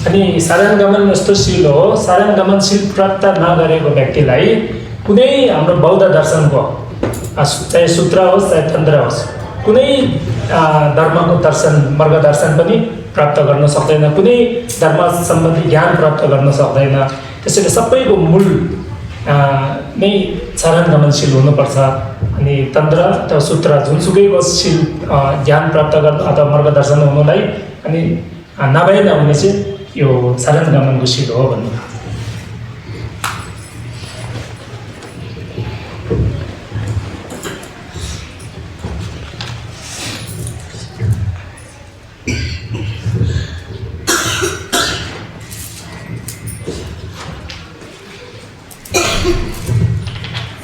अनि शरण गमन यस्तो शील हो, शरण गमन शील प्राप्त नगरेको व्यक्तिलाई कुनै हाम्रो बौद्ध दर्शनको, आ, सु-, चाहे सूत्र होस्, चाहे तन्त्र होस्, कुनै, आ, धर्मको दर्शन, मार्गदर्शन पनि प्राप्त गर्न सक्दैन, कुनै धर्म सम्बन्धी ज्ञान प्राप्त गर्न सक्दैन। त्यसैले सबैको मूल, आ, नै शरण गमनशील हुनुपर्छ। अनि तन्त्र अथवा सूत्र जुनसुकैको शील, आ, ज्ञान प्राप्त गर्न अथवा मार्गदर्शन हुनुलाई अनि, आ, नभएन भने चाहिँ यो शरण गमनको शील हो भन्नु।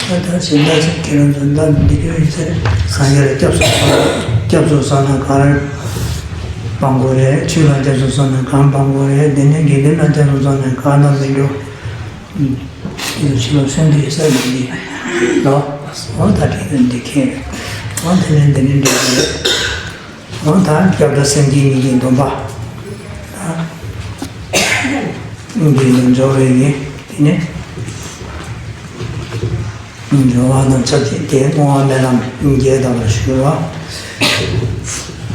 ད་ད་ཕྱིན་ད་ཕྱིན་ཁྱེད་རང་ཚོ་ད་འདི་ག་ཡིན་ཟེར། སངས་རྒྱས་ལ་སྐྱབས་སུ་སོང་ན་སྐྱབས་སུ་སོང་ན་གང་རེད། སྤང་དགོས་རེད། ཆོས་ལ་སྐྱབས་སུ་སོང་ན་གང་སྤང་དགོས་རེད། དེ་ནས་དགེ་འདུན་ལ་སྐྱབས་སུ་སོང་ན་གང་ལ་མི་འགྲོ། འདི་ཚོ་ཕྱི་ལོགས་སོན་དུས་ས་ཡིན་གྱི་ལོ། འོ་ད་དེ་ག་འདི་ཁེལ་རེད། འོ་དེ་ནས་འདི་ནས་འགྲོ་གི་རེད། འོ་ད་སྐྱབས་འགྲོ་སེམས་བསྐྱེད་གཉིས་ཀྱི་སྡོམ་པ། ད་འདི་ནས་འཇོག་རེ་ཡིན། དེ་ནས་འབྱོར་བ་དང་ཆབས་ཅིག་དེ་བསྔོ་བ་སྨོན་ལམ་རྒྱས་དང་ཞུ་བ།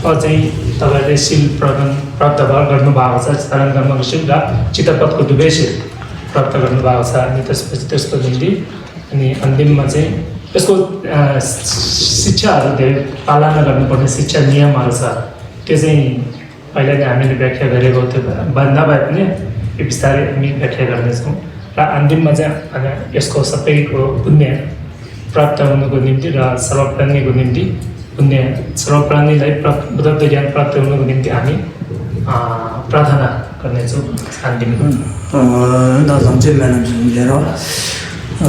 और चाहिँ तपाईँले शील प्राप्त प्राप्त भ- गर्नुभएको छ। शरण गमनको शील र चित्तपथको दुवै शील प्राप्त गर्नुभएको छ। अनि त्यसपछि त्यसको निम्ति अनि अन्तिममा चाहिँ यसको, अ, शिक्षाहरू धेरै पालना गर्नुपर्ने शिक्षा नियमहरू छ। त्यो चाहिँ अहिले नै हामीले व्याख्या गरेको त्यो भ- नभए पनि यो बिस्तारै हामी व्याख्या गर्नेछौँ। र अन्तिममा चाहिँ, अ, यसको सबैको पुण्य प्राप्त हुनुको निम्ति र सर्वप्राणीको निम्ति पुण्य, सर्वप्राणीलाई प्राप्त, बुद्धत्व ज्ञान प्राप्त हुनुको निम्ति हामी, अ, प्रार्थना गर्नेछौँ। शान्ति। ད་ཐམས་ཅད་སྨོན་ལམ་ཞིག་མཇལ་རོགས། ཨ་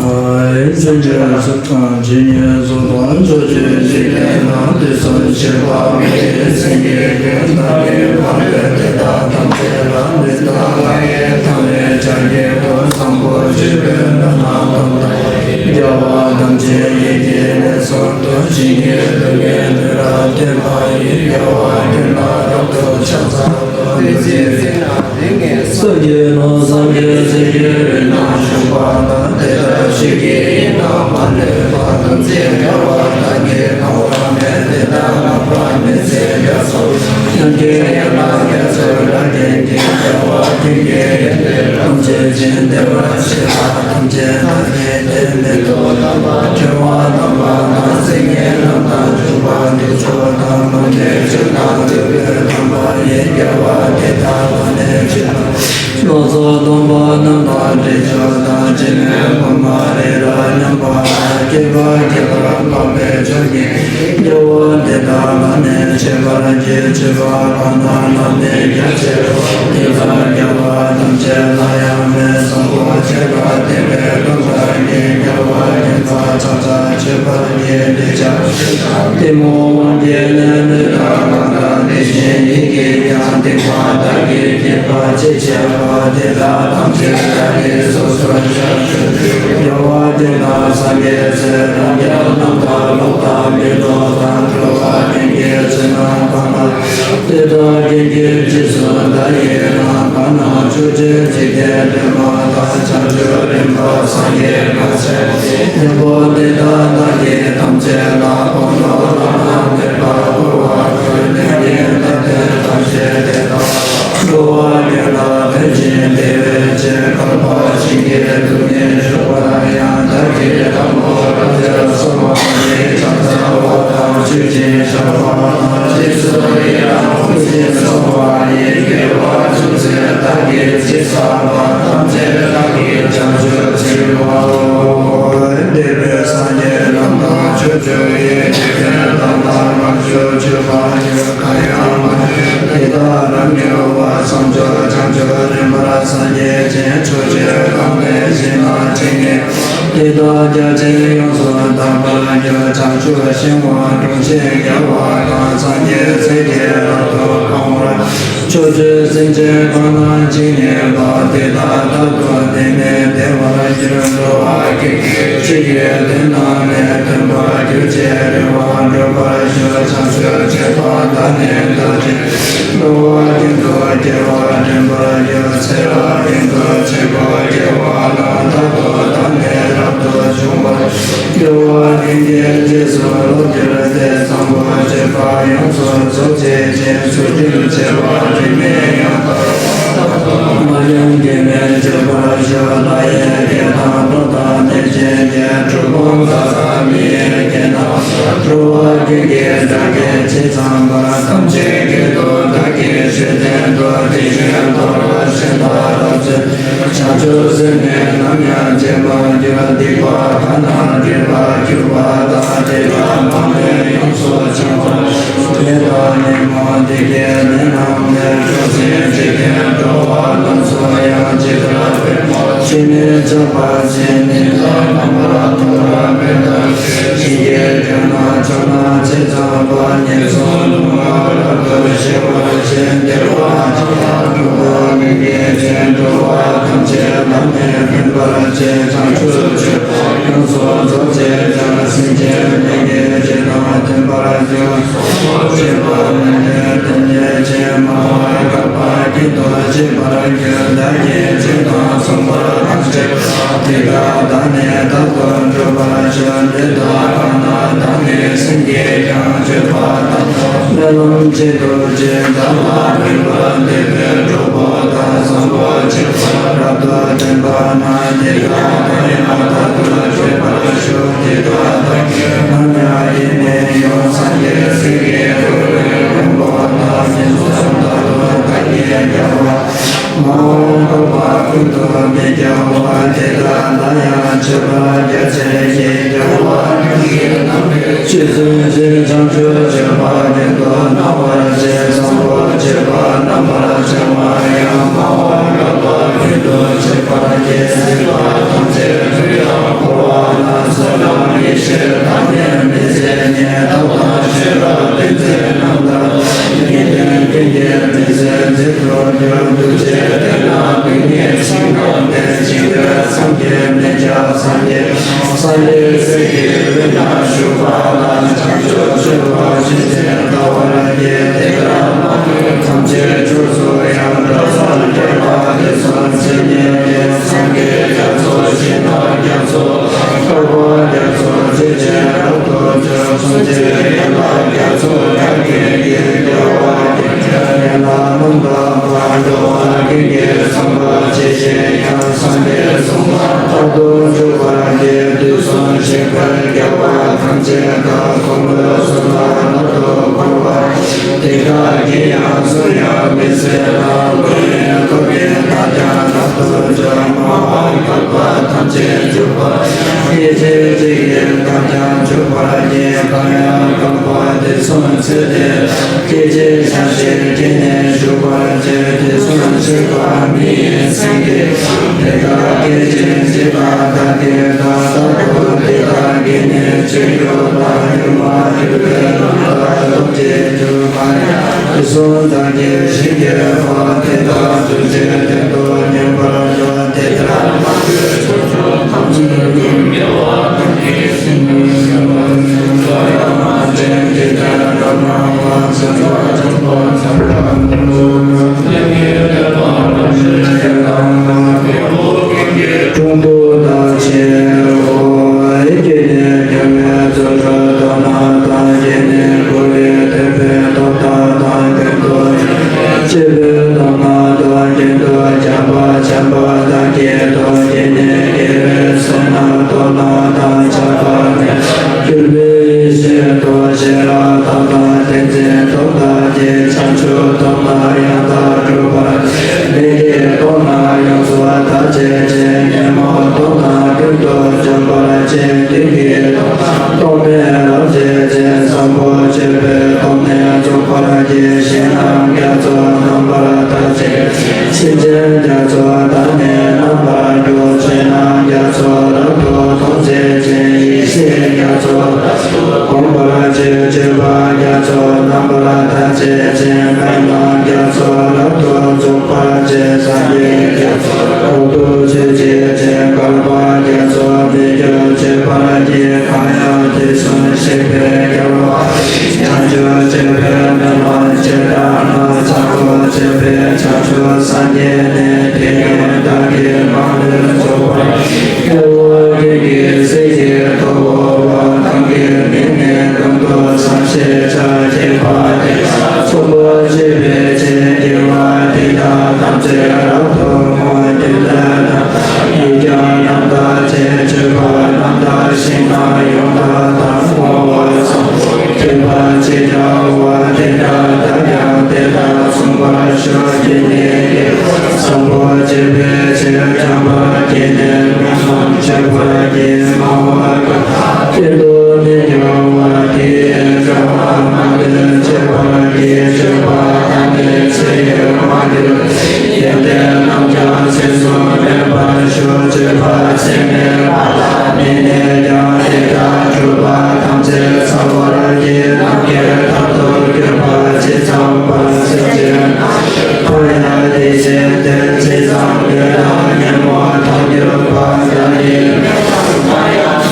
ཡིན་ཅིག་ཅིག་སུ་དང་ཇི་སྙེད་སུ་དང་ཕྱོགས་བཅུའི་འཇིག་རྟེན་ན་དུས་གསུམ་གཤེགས་པ་མི་ཡི་སེང་གེ་ཀུན་བདག་གིས་ཕ་རོལ་ཏེ་ད་ཐམས་ཅད་ལ་འདི་ལྟར་ལྷང་ངེ་ཐང་ངེ་བྱ་རྒྱལ་པོ་བཟང་པོ་སྤྱོད་པའི་ལྷ་ནང་དུ་རྒྱལ་བ་ཐམས་ཅད་ཡིད་ཀྱིས་ལེགས་གསུངས་ཏོ། ཇི་སྙེད་ལུས་ངན་ལུས་རབ་བརྟན་པ་ཡི། རྒྱལ་བ་ཀུན་ལ་རབ་ཏུ་ཕྱག་འཚལ་ལོ། སངས་རྒྱས་ལ་སངས་རྒྱས་སྲས་ཀྱི་རིགས་རྣམས་བཞུགས་པ་དང་། དེ་ལྟར་ཆོས་ཀྱི་དབྱིངས་རྣམས་མ་ལུས་པ་ཐམས་ཅད་རྒྱལ་བ་དག་གིས་གང་བར་མོས་ཏེ་ད་ལྷག་པར་མི་ཚེ་རྒྱ་མཚོ་ཡང་གི་ཡན་ལག་རྒྱ་མཚོའི་སྒྲ་སྐད་ཀྱིས། རྒྱལ་བ་ཀུན་གྱི་ཡིད་བདེ་ཐམས་ཅད་ཀྱི། བདེ་བར་གཤེགས་པ་ཐམས་ཅད་དག་གི་དེ་མི་ཐོབ་ཐོབ་པ་ཐོས་པ་དམ་པ་དང་། སེམས་ཉིད་ལམ་དང་འཇུག་པ་འདི་ཚོ་དང་། ལམ་གྱི་ཆོས་དང་འདུལ་བའི་དམ་པ་ཡི། རྒྱལ་བ་དེ་དག་ལ་ནི་ཆོས་དང་། ལོ་ཙཱ་ སྟོང་པ་རྣམ་དག་དྲི་ཆབ་དང་། འཆི་མེད་ཕ་མ་རི་རབ་མཉམ་པ་དང་། སྐྱེ་བ་བརྒྱ་ཕྲག་འཕགས་པའི་མཆོག་གི་སྐྱེ་བ་འདི་དག་ལ་ནི་མཆོད་པར་བགྱི། མཆོད་པ་གང་དག་ལ་ནི་རྒྱ་ཆེ་བ། དེ་དག་རྒྱལ་བ་ཐམས་ཅད་ལ་ཡང་མེད། བཟང་པོ་ཆེ་ལ་དད་པའི་སྟོབས་དག་གིས། རྒྱལ་བ་མཁྱེན་པ་ཕྱག་འཚལ་མཆོད་པར་བགྱི། འདོད་ཆགས་ཞེ་སྡང་གཏི་མུག་དབང་གིས་ནི། ནད་དང་ཀ་དག་དེ་བཞིན་ཡིད་ཀྱིས་ཀྱང་། སྡིག་པ་དག་གིས་བསྐྱེད་པ་ཅི་བྱས་པ། དེ་དག་ཐམས་ཅད་བདག་གིས་སོ་སོར་བཤགས། རྒྱལ་བ་དེ་དག་སངས་རྒྱས་ཚེ་རབས་ཀྱང་། རྣམ་དག་ལོག་ལྟ་མི་ལོག་དང་། འགྲོ་བ་ཀུན་གྱི་ཚེ་རྣམས་གང་ན། དེ་དག་ཀུན་གྱི་རྗེས་སུ་བདག་ཡི་རང་། གང་ན་ཕྱོགས་བཅུའི་འཇིག་རྟེན་དྲི་མ་དག། བྱང་ཆུབ་རིམ་པར་སངས་རྒྱས་ག་ཚད་ཅིག། སྙིང་པོ་འདི་དག་བདག་གིས་ཐམས་ཅད་ལ། ཕོངས་རྟོགས་ལ་ཕན་མེད་པར་བསྐུར་བར་འགྱུར། ལས་ངན་ལས་དོན་ཐམས་ཅད་དེ་དག་ལ། འགྲོ་བ་ཀུན་ལ་ཕན་ཕྱིར་བདེ་བའི་ཕྱིར། བསྐལ་པ་བཞི་གི་སྡུག་བསྔལ་གཞོམ་པར་ཡང་། བདག་གིས་ཕོངས་རྟོགས་རབ་སྦྱངས་གསོལ་བ་འདེབས། ཕྱག་འཚལ་བ་དང་མཆོད་ཅིང་བཤགས་པ་དང་། རྗེས་སུ་ཡི་རང་བསྐུལ་ཞིང་གསོལ་བ་ཡི། དགེ་བ་ཅུང་ཟད་བདག་གིས་ཅི་བསགས་པ། ཐམས་ཅད་བདག་གིས་བྱང་ཆུབ་ཕྱིར་བསྔོའོ། འདས་པའི་སངས་རྒྱས་རྣམས་དང་ཕྱོགས་བཅུ་ཡི། དགེ་འདུན་རྣམས་དང་བར་དུ་གྱུར་པ་ཉིད། གང་ཡང་མ་གྱུར་དེ་དག་རབ་མྱུར་བར། བྱང་ཆུབ་བྱང་ཆུབ་རིམ་པར་སངས་རྒྱས་ཤིང་། ཕྱོགས་བཅུའི་ཁམས་ལས་ཞིང་རྣམས་ཀྱི་ནི། དེ་དག་རྒྱ་ཆེར་ཡོངས་སུ་དག་པར་འགྱུར། བྱང་ཆུབ་ཤིང་དབང་དྲུང་ཆེན་རྒྱལ་བ་དང་། སངས་རྒྱས་སྲས་ཀྱིས་རབ་ཏུ་གང་བར། ཕྱོགས་བཅུའི་སེམས་ཅན་གང་རྣམས་ཇི་སྙེད་པ། དེ་དག་རྟག་ཏུ་བདེན་མེད་བདེ་བར་འགྱུར། འགྲོ་བ་ཀུན་གྱི་ཆོས་ཀྱི་དོན་རྣམས་ནི། སྟོན་པར་གྱུར་ཅིང་རེ་བ་འགྲུབ་པར་ཤོག། བྱང་ཆུབ་སྤྱོད་པ་དག་ནི་ལྡན་ཅིང་། འགྲོ་བ་ཀུན་ཏུ་སྐྱེ་བ་འདྲེན་པར་འགྱུར། ཚེ་རབས་ཀུན་ཏུ་ཆོས་སྐུ་སྐྱེ་བ་ལ། རྟག་ཏུ་བདག་ནི་རབ་ཏུ་འབྱུང་བར་ཤོག། སྐྱོ་བ་ཀུན་གྱི་རྗེས་སུ་སློབ་གྱུར་ཏེ། བཟང་པོ་སྤྱོད་པ་ཡོངས་སུ་རྫོགས་བྱེད་ཅིང་། ཚུལ་ཁྲིམས་བྱེ་བ་དྲི་མེད་ཡང་དག་པར། མ་ཡེངས་གེགས་མེད་སྤྱོད་པར་ཤོག། ལྷ་ཡི་སྐད་དང་གླུ་དང་གནོད་སྦྱིན་སྐད། གྲུལ་བུམ་དག་དང་མི་ཡི་སྐད་རྣམས་སོ། འགྲོ་བ་ཀུན་གྱི་སྒྲ་སྐད་ཇི་ཙམ་པར། ཐམས་ཅད་སྐད་དུ་བདག་གིས་ཆོས་བསྟན་ཏོ། དེ་བཞིན་གཏོར་མ་གཞན་དག་རབ་མཛད། བྱང་ཆུབ་སེམས་ནི་ནམ་ཡང་བརྗེད་མ་གྱུར། སྡིག་པ་གང་རྣམས་སྒྲིབ་པར་གྱུར་པ་དག། དེ་དག་མ་ལུས་ཡོངས་སུ་བྱང་བར་ཤོག། ཉལ་དང་ཉོན་མོངས་སྡིག་པའི་ནད་རྣམས་ནི། འབྱུང་ཟིན་འཇིག་རྟེན་འགྲོ་བ་རྣམས་སུ་ཡང་། ཇི་ལྟར་པདྨོ་ཆུ་ནས་ཆགས་པ་བཞིན། ནད་དང་རྣམ་པར་གཏོགས་པ་མི་རྟག་སྟེ། ཞིང་གི་རྒྱུ་ནི་ཕྱུགས་རྣམས་ཇི་ཙམ་པར། ངན་སོང་ལུས་ངག་རབ་ཏུ་ཞི་བར་བྱེད། བདེ་བ་ཅན་དང་སྡུག་བསྔལ་ཉེས་ཅན། འགྲོ་བ་ཐམས་ཅད་བདག་ནི་ཕན་པར་བྱེད། བྱང་ཆུབ་སྤྱོད་པ་ཡོངས་སུ་རྫོགས་བྱེད་ཅིང་། སེམས་ཅན་ལས་ངན་བྱེད་དང་ལྡན་པར་འཇུག། སྲོག་གཅོད་པ་ནི་ནད་དང་ཉེས་ཅན། མང་བ་བཀག་པ་ཀུན་ཏུ་སྤྱད་པར་འགྱུར། བདག་གིས་བྱས་དང་གསུངས་པ་ཐམས་ཅད་དེ་དག་བདག་ནི་རྟག་ཏུ་འགྲུབ་པར་ཤོག། འདི་དག་གང་རྣམས་བདག་ནི་སེམས་ཀྱིས་ཀྱང་བརྗོད་པ་དང་། སྨོན་ལམ་བྱེད་དུ་བཅུག། བདག་ལ་ཕན་པ་འདོད་པའི་གྲོགས་པོ་དག། བཟང་པོ་སྤྱོད་པ་རབ་ཏུ་བསྟན་པ་ན། དེ་དག་བདག་ཡང་རྟག་ཏུ་སྤྱད་པར་ཤོག། དེ་དག་བདག་གིས་ནམ་ཡང་ཡེ་ནས་མྱོང་། སངས་རྒྱས་སྲས་ཀྱིས་བསྐུལ་བའི་མགོན་པོ་དག། ངན་སོང་རྟག་ཏུ་བདག་གིས་བསྐྱབ་པ། མ་འོངས་འཕགས་པ་ཀུན་ཏུ་མི་སྐྱོ་བ། དེ་དག་ལ་ཡང་མཆོད་པ་རྒྱ་ཆེར་བགྱི། སྐྱོ་བ་ཀུན་གྱི་རྣམ་པའི་ཆོས་སུ་འཛིན། བྱང་ཆུབ་སྤྱོད་པ་ཀུན་ཏུ་སྣང་བར་བྱེད། བཟང་པོ་སྤྱོད་པ་རྣམ་པར་བྱང་བ་ཡང་། མ་འོངས་འཕགས་པ་ཀུན་ཏུ་སྤྱད་པར་བགྱི། སྲིད་པ་ཐམས་ཅད་སུ་ཡང་འཁོར་བ་ན། བསོད་ནམས་ཡེ་ཤེས་དང་ནི་མི་ཟད་ཉིད། ཐབས་དང་ཤེས་རབ་ཏིང་འཛིན་རྣམ་དག་ལ། ཉན་ཐོས་ཀུན་གྱི་མི་ཚེ་འཛིན་དུ་འགྱུར། འདུ་བྱེད་དེ་ན་སྡུག་བསྔལ་ཞིང་དང་ལྡན། འཇིགས་པའི་སངས་རྒྱས་མི་འཇིགས་སངས་རྒྱས། སངས་རྒྱས་སྲས་ཀྱི་མདུན་ན་བཞུགས་པ་ལ། བྱང་ཆུབ་སྤྱོད་པ་ཇི་སྙེད་བལྟ་བར་བགྱི། དེ་ལྟར་མ་ལུས་ཐམས་ཅད་ཕྱོགས་སུ་ཡང་། བདག་སངས་རྒྱས་པ་དེ་ཚོ་ཇི་སྙེད་ཡོད། སངས་རྒྱས་རྒྱ་མཚོ་ཞིང་དང་རྒྱ་མཚོ། འཁོར་བ་རྒྱ་མཚོ་ཇི་བཞིན་རབ་ཏུ་འཇོམས། གསུང་ཆོས་ཡན་ལག་རྒྱ་མཚོ་གང་གིས་བསྐྱེད། རྒྱལ་བ་ཀུན་གྱི་ཡན་ལག་རྣམ་དག་པ། འགྲོ་བ་ཀུན་གྱི་བསམ་པ་ཇི་བཞིན་དབྱངས། སངས་རྒྱས་གསུང་ལ་རྟག་ཏུ་འཇུག་པར་བགྱི། དུས་གསུམ་གཤེགས་པའི་རྒྱལ་བ་ཐམས་ཅད་དག། འཁོར་ལོའི་ཚུལ་ལ་རབ་ཏུ་བསྐོར་བ། དེ་དག་གིས་ཡང་སུ་ཡང་མི་ཟད་ལ། འཁོར་བའི་འཁོར་བའི་མཐར་ཀྱང་རབ་ཏུ་ ཀྲུང་གོ་དང་ཆེ་ཧོ་ཨེ་ཀྱེ་ནས་ཀྱ་མེ་ཙོ་ཧྲ་དང་ན་དང་ཀྱེ་ནས་གོ་ལེ་ཐེ་པེ་ཏོ་ཏ་དང་ཀེ་ཏོ་ཅེ་པེ་ཏོ་ན་དང་ཀེ་ཏོ་ཇམ་པ་ཇམ་པ་དང་ཀེ་ཏོ་ཀྱེ་ནས་ཀེ་རེ་སེ་ན་ཏོ་ན་དང་ཇ་པ་ནས། གྱུར་པའི་ཡེ་ཤེས་རྡོ་རྗེ་རབ་དང་དང་ཏིང་འཛིན་རྡོ་རྗེ་བྱང་ཆུབ་རྡོ་རྗེ་ཡང་དག་གྲུབ་པར་བྱེད། མི་དགེ་རྡོ་རྗེ་ཡོངས་སུ་དག་བྱེད་ཅིང་། ཉོན་མོངས་རྡོ་རྗེ་ཀུན་ཏུ་འཇོམས་པར་བྱེད། བདུད་ཀྱི་རྡོ་རྗེ་རྟོག་མེད་རབ་བྱེད་ཅིང་། བཟང་པོ་སྤྱོད་པའི་རྡོ་རྗེ་རྫོགས་པར་བྱེད། ཞིང་རྣམས་རྒྱ་མཚོ་རྣམ་པར་དག་བྱེད་ཅིང་། སེམས་ཅན་རྒྱ་མཚོ་དག་ནི་རྣམ་པར་སྒྲོལ། ཆོས་རྣམས་རྒྱ་མཚོ་རབ་ཏུ་མཐོང་བྱེད་ཅིང་། ཡེ་ཤེས་རྒྱ་མཚོ་རབ་ཏུ་སྒོམ་པར་བྱེད། སྤྱོད་པ་རྒྱ་མཚོ་རྣམ་པར་དག་བྱེད་ཅིང་། ལས་རྣམས་རྒྱ་མཚོ་རབ་ཏུ་རྫོགས་པར་བྱེད། སངས་རྒྱས་རྒྱ་མཚོ་རབ་ཏུ་སྤྱོད་བྱེད་ཅིང་། བསྐལ་པ་རྒྱ་མཚོ་མི་སྐྱོ་སྤྱོད་པར་བགྱི། གང་ཡང་དུས་གསུམ་གཤེགས་པའི་རྒྱལ་བ་བྱང་ཆུབ་སྤྱོད་པའི་མི་ལ་ཇི་ལྟར་ན་བཟང་པོ་སྤྱོད་པའི་བྱང་ཆུབ་སངས་རྒྱས་ནི། དེ་ཉིད་བདག་གིས་མ་ལུས་རྫོགས་པར། སྐྱེ་བོ་ཀུན་གྱི་སྲས་ཀྱི་གཙོ་བོ་བ། གང་གི་མིང་ནི་ཀུན་ཏུ་བཟང་ཞེས་བྱ། ཁྱད་པར་དེ་དག་ཚོགས་པར་བྱེད་པའི་ཕྱིར། དགེ་བ་འདི་དག་ཐམས་ཅད་རབ་ཏུ་བསྔོ། རྒྱུད་ལ་ནི་ཡིག་བརྒྱ་རྣམ་དག་ཅེས། བརྗོད་པ་རྣམ་དག་ཞིང་རྣམས་ཡོངས་དག་དང་། བསྔོ་བ་བཟང་པོ་བགྱིས་པ་ཅི་འདྲ་བ། དེ་འདྲ་བདག་ཀྱང་དེ་དག་མཚུངས་པར་ཤོག་དགེ་བསྙེན་བཟང་པོ་སྤྱོད་པའི་ཕྱིར། བྱམས་པ་བསྐྱེད་ནས་མི་མང་སྤྱོད་པར་བགྱི། སྨྲ་བ་གང་དག་སྐད་དུ་མི་འགྱུར་བ། དེ་ཡི་བྱ་བ་མ་ལུས་སྤྱོད་པར་བགྱི། སྤྱོད་པ་དག་ནི་ཚེ་ཡི་མ་གྱུར་ཅིག་ཡོན་ཏན་རྣམས་ཀྱང་ཚེ་གཟུགས་མེད་པར་ཤོག་སྤྱོད་པ་ཚད་མེད་པ་དག་ནི་ནས་ཀྱང་དེ་དག་གྲུབ་པ་ཐམས་ཅད་ཚང་བར་བགྱི། ནམ་མཁའི་མཐར་ཐུག་གྱུར་པ་ཇི་ཙམ་པར་སེམས་ཅན་རྣམས་ཀྱང་མཐོང་ཡང་དེ་བཞིན་ཏེ། ཇི་ཙམ་ལུས་དང་ཉོན་མོངས་ཐམས་ཅད་པ་དག་ནི་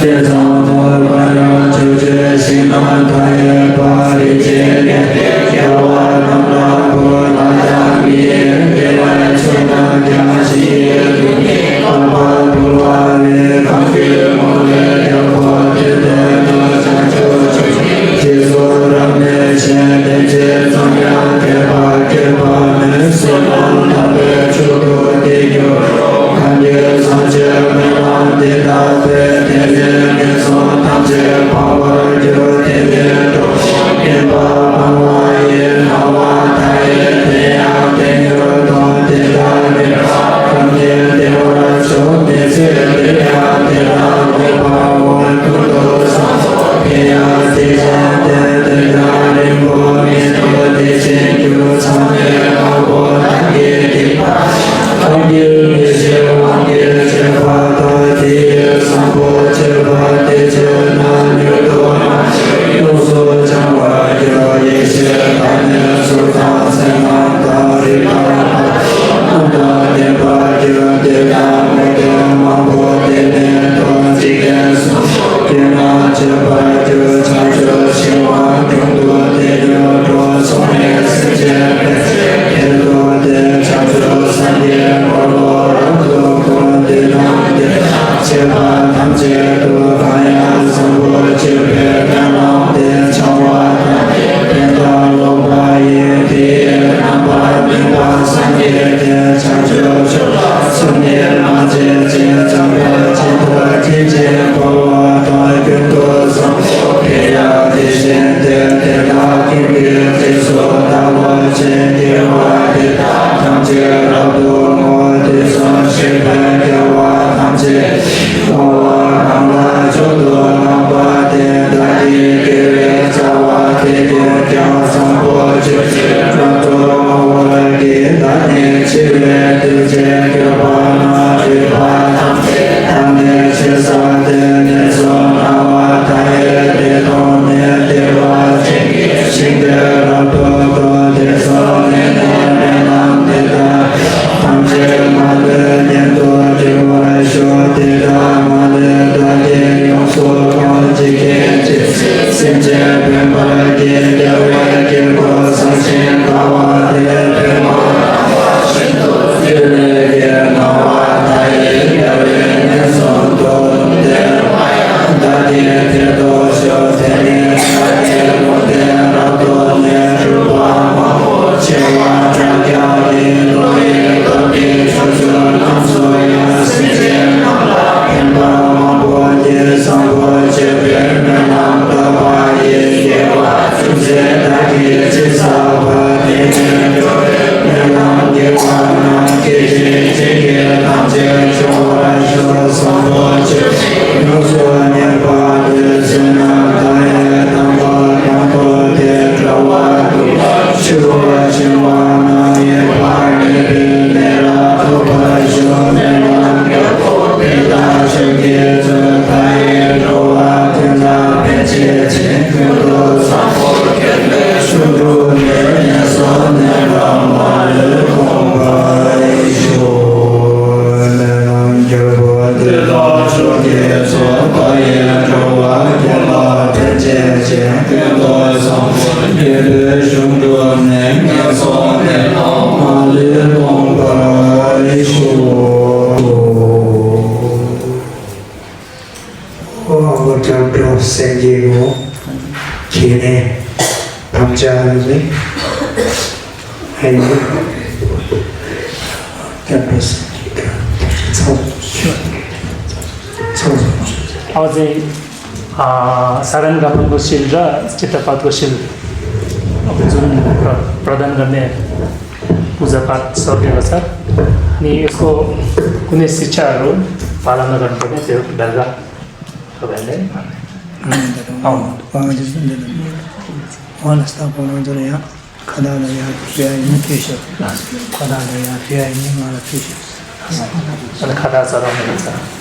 དེ་ཙམ་མཐོང་བར་ཡང་ཕྱོགས་བཅུའི་ཞིང་རྣམས་མཐའ་ཡས་པ། རིན་ཆེན་གཏེར་གྱི་རྒྱལ་བ་རྣམས་ལ་འབུལ། ལྷ་དང་མིའི་དགེ་བའི་ཆོས་རྣམས་ཀྱང་ཞི་ཡི་དུ་བརྟན་པར་འབུལ་བ་ལས། གང་གིས་བསྔོ་བའི་རྒྱལ་པོ་དེ་དོན་དུ་བྱང་ཆུབ་མཆོག་ཏུ་རྗེས་སུ་རབ་གནས་ཤིང་། དེ་ཇི་ཙམ་ཡང་དད་པ་བསྐྱེད་པ་མེད། བསོད་ནམས་དམ་པའི་མཆོག་ཏུ་དེ་འགྱུར་རོ། གང་གིས་བཟང་སྤྱོད་སྨོན་ལམ་འདི་དག་བས། དེ་ནས་ངན་སོང་ཐམས་ཅད་སྤང་བར་འགྱུར། དེ་ནས་འགྲོ་བ་ངན་པ་སྤང་བ་ཡི། སྣང་བ་མཐའ་ཡས་དེ་ཡང་དེ་ཉིད་དོ། དེ་ལྟར་མི་འཕྲོགས་གང་གིས་བདེ་བར་འཇོམས། མི་ཚེ་འདིར་ཡང་དེ་ལ་འགོད་པའོ། ཀུན་ཏུ་བཟང་པོ་དེ་ཡང་དེ་བཞིན་ཏེ། དེ་ལྟར་རིང་པོ་མི་ཐོགས་དེ་བཞིན་འགྱུར། མཚམས་མེད་དབང་པོ་དག་གིས་བསྡིགས་པ་ཡང་། གང་གིས་མི་ཤེས་དབང་གིས་སྤྱོད་པ་དག་དེ་ཡི་བཟང་པོ་སྤྱོད་པ་དེ་སྤྱོད་ན་མྱུར་དུ་མ་ཡོངས་སུ་བྱང་བར་འགྱུར། ཡེ་ཤེས་དག་ནི་གཟུགས་དང་མཚན་རྣམས་དང་། རིག་པ་དག་ནི་རྣམ་པར་ལྡན་པར་འགྱུར། དེ་ལྟར་མི་ལྡན་མང་པོ་དེ་ནི་འདུག་འཇིག་རྟེན་གསུམ་མཆོག་གྱུར་ན་སྤྱོད་པར་འགྱུར། བྱང་ཆུབ་ཤིང་དབང་དྲུང་དུ་དེ་ཉིད་འགྲོ། སོང་ནས་སེམས་ཅན་ཕན་ཕྱིར་དེར་འདུག་སྟེ། བྱང་ཆུབ་སངས་རྒྱས་འཁོར་ལོ་རབ་ཏུ་བསྐོར། དེ་རྣམས་དེ་དག་བྱེད་པ་ཐམས་ཅད་དུ། གང་ཡང་བཟང་པོ་སྤྱོད་པའི་སྨོན་ལམ་དེ་འཆང་བ་དག་ནི་ཕན་དང་ལོག་པ་ཡི། དེ་ཡི་རྣམ་པར་སྨིན་པ་སངས་རྒྱས་ཏེ། བྱང་ཆུབ་མཆོག་ལ་སོམ་ཉི་མ་བྱེད་ཅིང་། བྱམས་པའི་ཆེད་དུ་སྐྱེ་འཆི་འཁོར་བ་དང་། ཀུན་ཏུ་བཟང་པོ་དེ་ཡང་དེ་བཞིན་ཏེ། དེ་དག་ཀུན་གྱི་རྗེས་སུ་བདག་སློབ་ཅིང་། དགེ་བ་འདི་དག་ཐམས་ཅད་རབ་ཏུ་བསྔོ། དུས་གསུམ་གཤེགས་པའི་རྒྱལ་བ་ཐམས་ཅད་ཀྱིས། བསྔོ་ ཨོ། ཨ་མ་སྐྱབས་འགྲོ་སེམས་བསྐྱེད་འོ། ཁྱེད་ནས་དམ་བཅའ་རེད། ཨེ་ཡོད། སྐྱབས་འགྲོ་སེམས་བསྐྱེད་ཚང་ཚང་། ཨ་ཙི། ཨ། सारंग का मंगलशील र चित्तपाद को शील अर्जुन प्र- प्रदान करने पूजा पाठ सब व्यवस्था। अनि यसको कुनै शिक्षाहरू पालना गर्नुपर्ने त्यो बेलुका तपाईँहरूले। अँ। ཁ་བཏགས་ལ་ཡང་བྲིས་ཡ་ཡིན་ན་ཕེབས་ཤོག་ཁ་བཏགས་ལ་ཡང་བྲིས་ཡ་ཡིན་ན་ང་ལ་ཕེབས་ཤོག་ཁ་བཏགས་ས་རང་མེད་ས།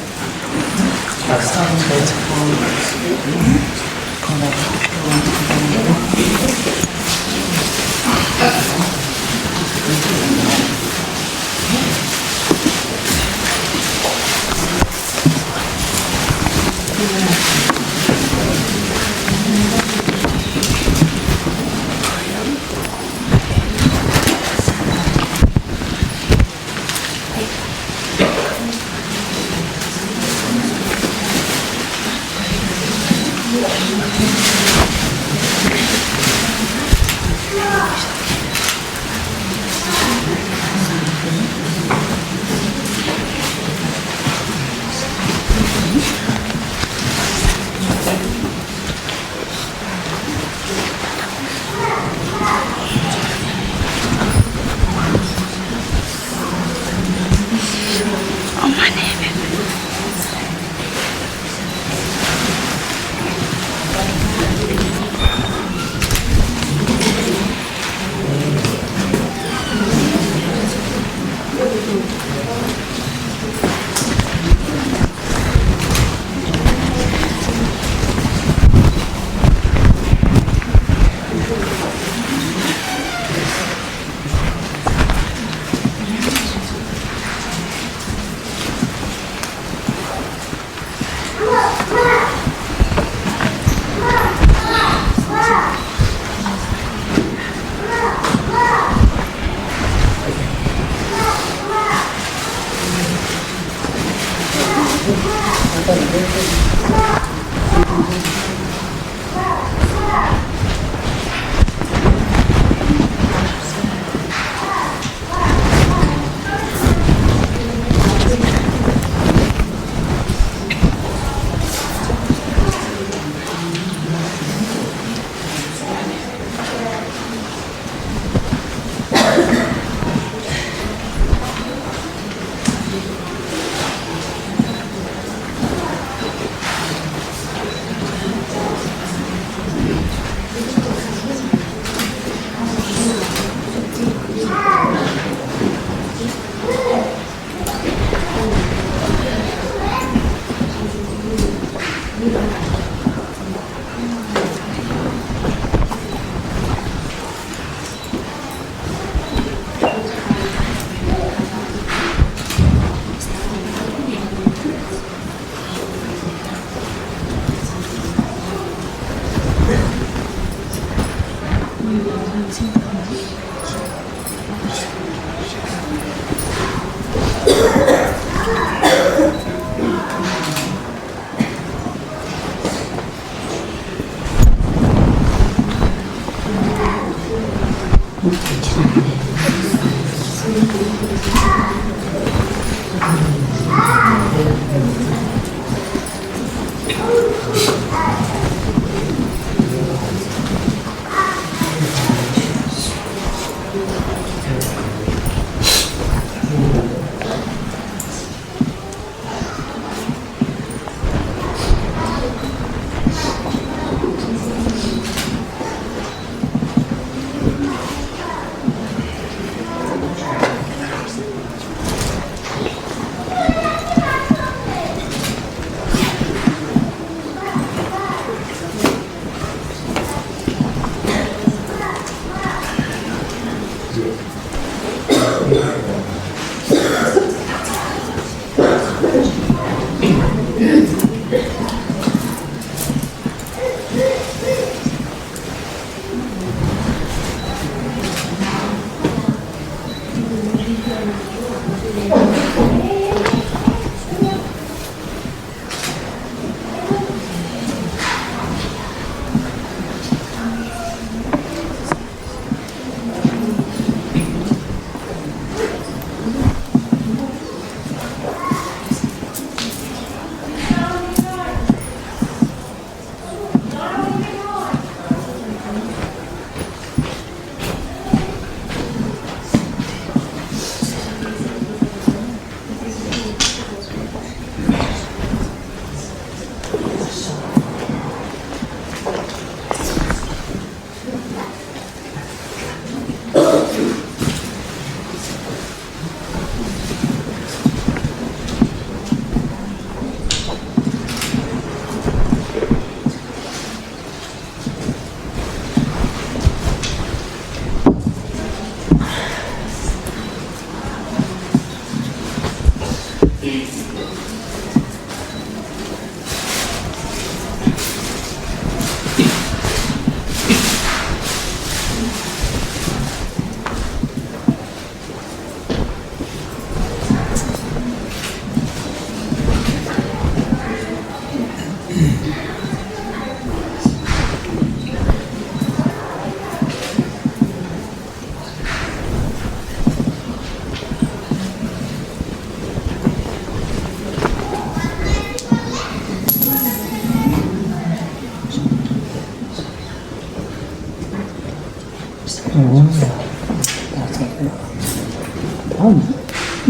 ད་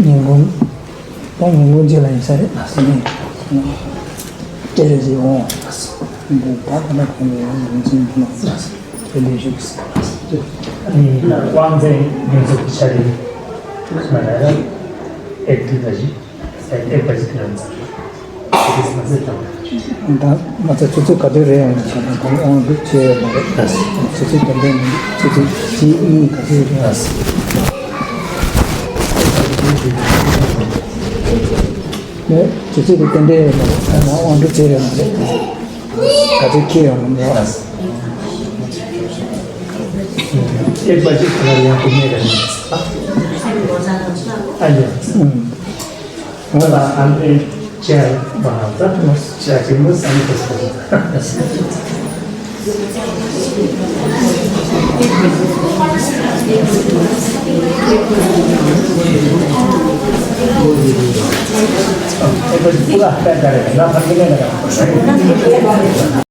ཉིན་གུང་ད་ཉིན་གུང་རྗེས་ལ་ཡིན་ས་རེད། ཨ་སི་ནི་སྐད་རེ་ཞིག་འོང་། འདི་ད་ད་ལྟ་གོང་ནས་ཡང་ཡིན་ཙམ་ཡིན་ན་ཨ་སི་དེ་ལས་ཞུགས་ཨ་སི་ནི་དབང་འཛིན་ཡོངས་སུ་ཆ་རེད། མ་ན་ར་ཨེ་ཏི་ད་ཞིག་ཨེ་ཏི་པ་ཞིག་ཡང་ཙམ། ད་མ་ཚད་ཆུ་ཚོད་ག་དུས་རེད་ཡོང་ཆ་ན་གང་དབང་སྒྲུབ་བྱས་ཡོད་མ་རེད། ཆུ་ཚོད་དོན་ལྡན་མིན་ཆུ་ཚོད་གཅིག་གཉིས་ག་ཚོད་རེད། ནས་ཆུ་ཚོད་དེ་ཏན་ཏན་ཡོད་མ་རེད། ད་ནང་དབང་སྒྲུབ་བྱས་ཡོད་མ་རེད། ག་ཚོད་འཁྱེར་ཡོང་མི་འདུག་ཨེ་པ་ཞིག་ཁོ་ལ་ཡང་དུ་མེད་རེད། ཨ་ཡ། ང་ལ་ཨ་མའི་ཅེར་མ་ཧ་ཙ་ཅེར་ཅིག་མོ་སམ་ཏུ་སོ། ཨ་ཁོ་ལ་ཧ་ཀ་རེད་ང་ཕ་གི་ནས་ལ།